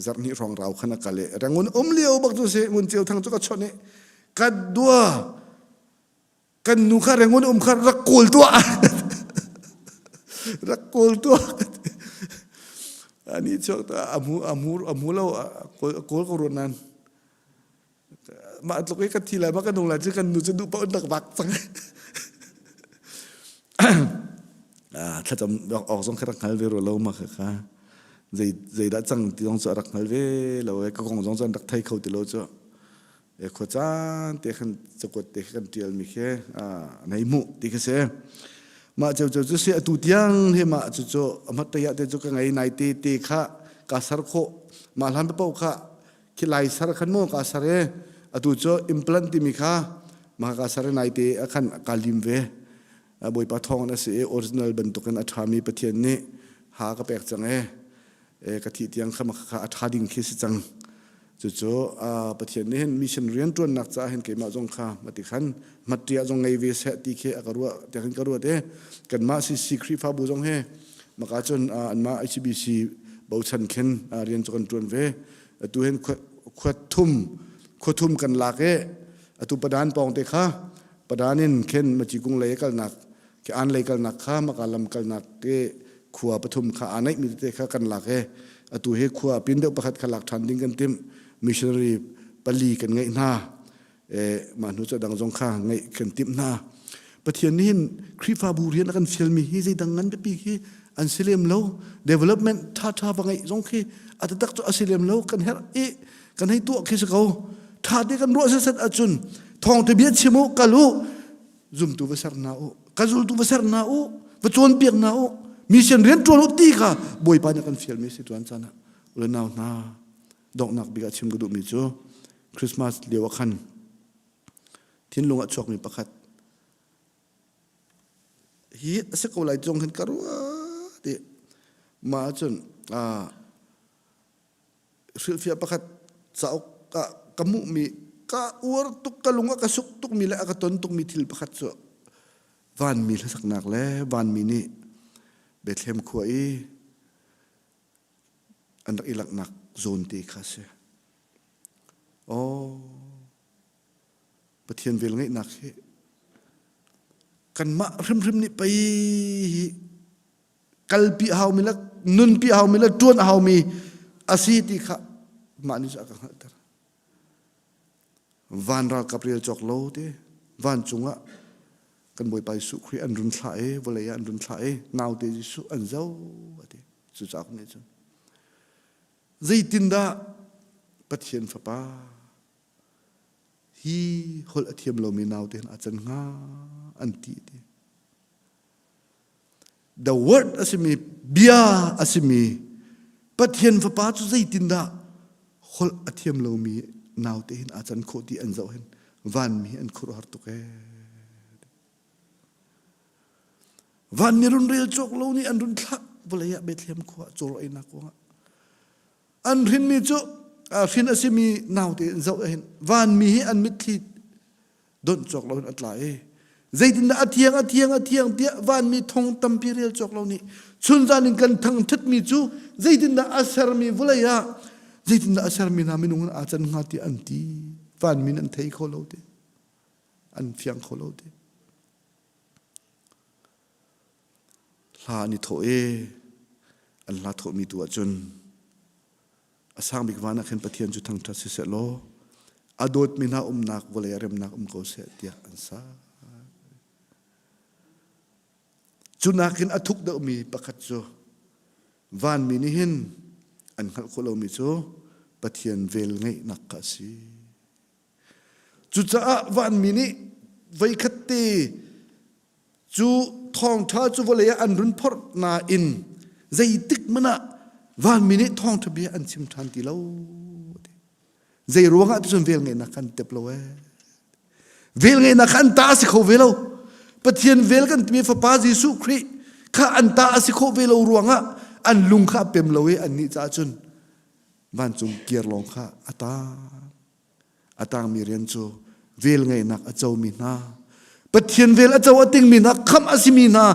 zarhnih hrawng rau khan a kal i rangun um lio bak cu si ngun ceu thang cu ka chawnh i ka dua kan nu kha rangun um kha rak kawl tuah rak kawl tuah ani chuak ta amu amu amu lo kawl ko ruan nan mah tluk i ka thi lai ma ka nung lai cu kan nu cu duh paoh nak vak cang thlacam awk zong kha rak hngal ve ro lo ma kha kha zei zeidah cang ti zong cu a rak hngal ve lo e ka kong zong cu an rak thei kho ti lo cu e khua caan te khan cakuat te khan tial mi khi nei mu ti kha si mah ceu ceu cu si atu tiang hi mah cu cu amat te te cu ka ngei nai te te kha ka sar khawh mah hlan paoh kha khi lai sar khan maw ka sar e atu cu implant timi kha mah ka sar nai te a khan ka lim ve bawipa thawng a si i original bantukin a ṭhami pathian nih ha ka pek cang e e ka thih tiang kha kha a ṭha ding khi si cang cucu pathian nih hin mission rian ṭuannak caah hin keimah zong kha mati khan hmatṭia zong ngei ve seh ti khi a ka ruah tiang hin ka ruat e kanmah CC Khrihfabu zong he maka cun anmah HBC bochan khin rian cu kan ṭuan ve atu hin khua thum khua thum kan lak i atu padan pawng te kha padan in khin maci kung lei kalnak ke an lei kalnak kha maka lam kalnak ke khua pathum kha aa naih mi tete kha kan lak i atu hi khua pin deuh pakhat kha lak ṭhan ding kan timh missionary pali kan ngeih hna mah hnu cu dang zong kha ngeih kan timh hna Pathian nih hin Khrihfabu rian a kan fialmi hi zeidang ngan biapi khi an si lem lo development ṭha ṭha va ngeih zong khi a taktak cu a si lem lo kan herh i kan hei tuah khi si ko ṭha te kan ruah setsat ahcun thawngṭha bia chim u kal u zumtu va ser hna u ka zultu va ser hna u va cawnpiak hna u mission rian ṭuan u ti kha Bawipa nih a kan fialmi si tuan caan ah u le nau hna donghnak bik ah chim ka duhmi cu Christmas lio ah khan thinlung ah chuakmi pakhat hi a si ko lai zong hin ka ruat i mah ahcun hrilhfiah pakhat cauk ah ka hmuhmi ka uar tuk ka lung a ka suk tukmi le a ka ton tukmi thil pakhat cu vanmi hlasaknak le vanmi nih Bethlehem khua i an rak i langhnak zawn te kha a si. Aw, Pathian velngeihnak hi kanmah hrimhrim nih pei hi kalpi a haumi le nunpi a haumi le ṭuan a haumi a si ti kha mah nih cu a ka hngalhter. Van ralkap rel cawk lo te vancung ah kan Bawipa Jesuh Khrih an run thlah i vawlei ah an run thlah i naute Jesuh an zoh a ti. Cucaah nih cun Zeitindah Pathian Fapa hi holh a thiam lomi naute hin a can hnga an ti ti. The word a simi bia a simi Pathian Fapa cu zeitindah holh a thiam lomi naute hin a can khawh ti an zoh hin vanmi an khuaruahhar tuk ee. Van nih run rel cawk lo nih an run thlah vawlei ah Bethlehem khua cawl einak kuangah an hrinmi cu hrin a simi naute in zoh hin vanmi hi an mitthli donh cawk lo in a tla i zeitindah a thiang a thiang a thiang tiah vanmi thong tampi rel cawk lo nih chunzan in kan thangṭhatmi cu zeitindah a sermi vawlei ah zeitindah a sermi hna minung in aa can hnga tiah an ti vanmi an thei kho lo ti an fiang kho lo ti Hla an i thawh i an hla thawhmi tu ahcun a sang bik van ah khin Pathian cu thangṭhat siseh law a dawtmi hna umnak vawlei ah remnak um ko seh tiah an sa. Cu nakin a thuk deuhmi pakhat cu vanmi nih hin an hngalh khawh lomi cu Pathian vel ngeihnak kha a si. Cucaah vanmi nih voikhat te cu thawngṭha cu vawlei ah an run phorh nain zeitik hmanh ah vanmi nih thawngṭha bia an chim ṭhan ti lo. Zei ruangah ticun velngeihnak kha an tep lo ee. Velngeihnak kha an ta a si kho ve lo. Pathian vel kan timi Fapa Jesuh Khrih kha an ta a si khawh ve lo ruangah an lung kha a pem lo i annih caah cun vancung kir lawng kha a tang. A tangmi rian cu vel ngeihnak a comi hna, Pathian vel a co a tingmi hna, khamh a simi hna,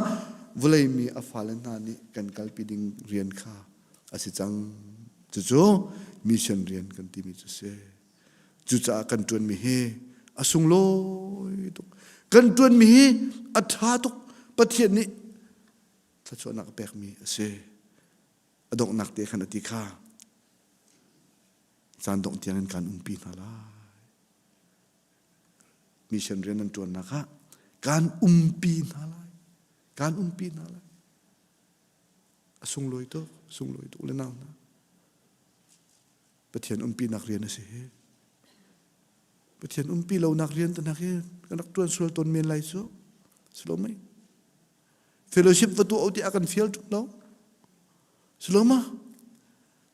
vawlei mi a fale hna nih kan kalpi ding rian kha a si cang. Cucu mission rian kan timi cu si. Cucaah kan ṭuanmi hi a sunglawi tuk. Kan ṭuanmi hi a ṭha tuk. Pathian nih thluachuahnak a pekmi a si. A donghnak te khan a ti kha. Caan dongh tiangin kaan umpi hna lai. Mission rian nan ṭuannak ah kaan umpi hna lai. Kaan umpi hna lai. A sunglawi tuk, sunglawi tuk le nau hna. Pathian umpinak rian a si hi. Pathian umpi lonak rian te nak hi kan rak ṭuan sual tawn men lai cu. Si lo mei? Fellowship va tuah u ti a kan fial ṭung lo. Si lo ma?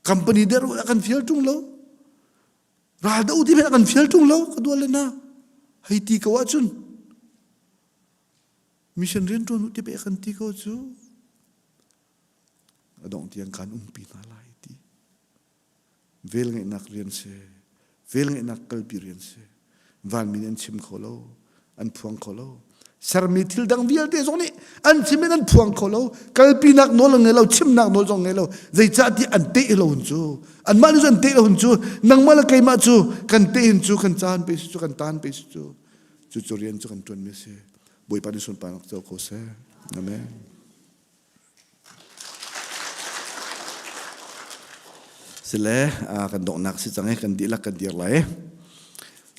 Company der a kan fial ṭung lo. Ral do ti a kan fial ṭung lo ka dual le na. Hei ti ko ahcun mission rian ṭuan u ti pe kan ti ko cu. A dongh tiang kan umpi hna lai ti. Vel ngeihnak rian si. Vel ngeihnak kalpi rian si. Vanmi nih an chim kho lo. An phuang kho lo. Sermi thil dang vialte zong nih an chim in an phuang kho lo. Kalpinak nawl an ngei lo, chimnak nawl zong ngei lo. Zeicahtiah an teh lo hun cu. Anmah nih cu an teh lo hun cu. Nangmah le keimah cu kan teh hin cu kan caan pe si cu kan taan pe si cu. Cucu rian cu kan ṭuanmi a si. Bawipa nih sunparnak co ko seh. Amen. Sile kan donghnak si cang i kan dihlak kan dir lai.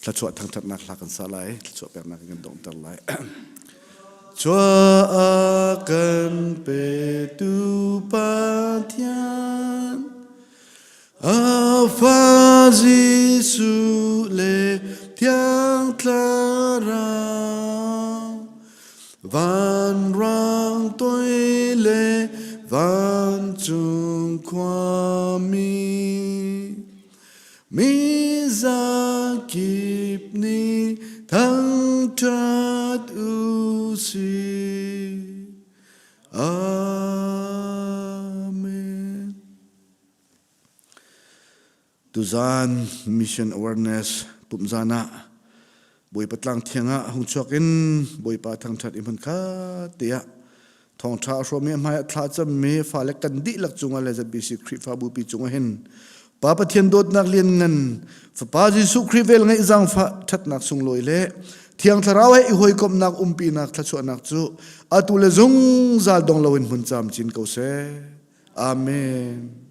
Thluachuah thangṭhatnak hla kan sa lai. Thluachuah peknak in kan donghter lai. Chuah a kan petu Pathian a fa Jesuh le Thiang Thlarau Vanrang toi le vancung khuami mi zakip nih thangṭhat u sih. Amen. Tuzaan Mission Awareness pumhzaan ah Bawipa tlang thiang ah hung chuak in Bawipa thangṭhat i hmun khat te ah thawngṭha a hrawmi a hmai ah thla cammi fale kan dihlak cungah le ZBC Khrihfabu pi cungah hin Pa Pathian dawtnak lianngan Fapa Jesuh Khrih vel ngeih zaangfah ṭhatnak sunglawi le Thiang Thlarau he i hawikomhnak umpinak thluachuahnak cu atu le zungzal dong loin hmun camcin ko seh. Amen.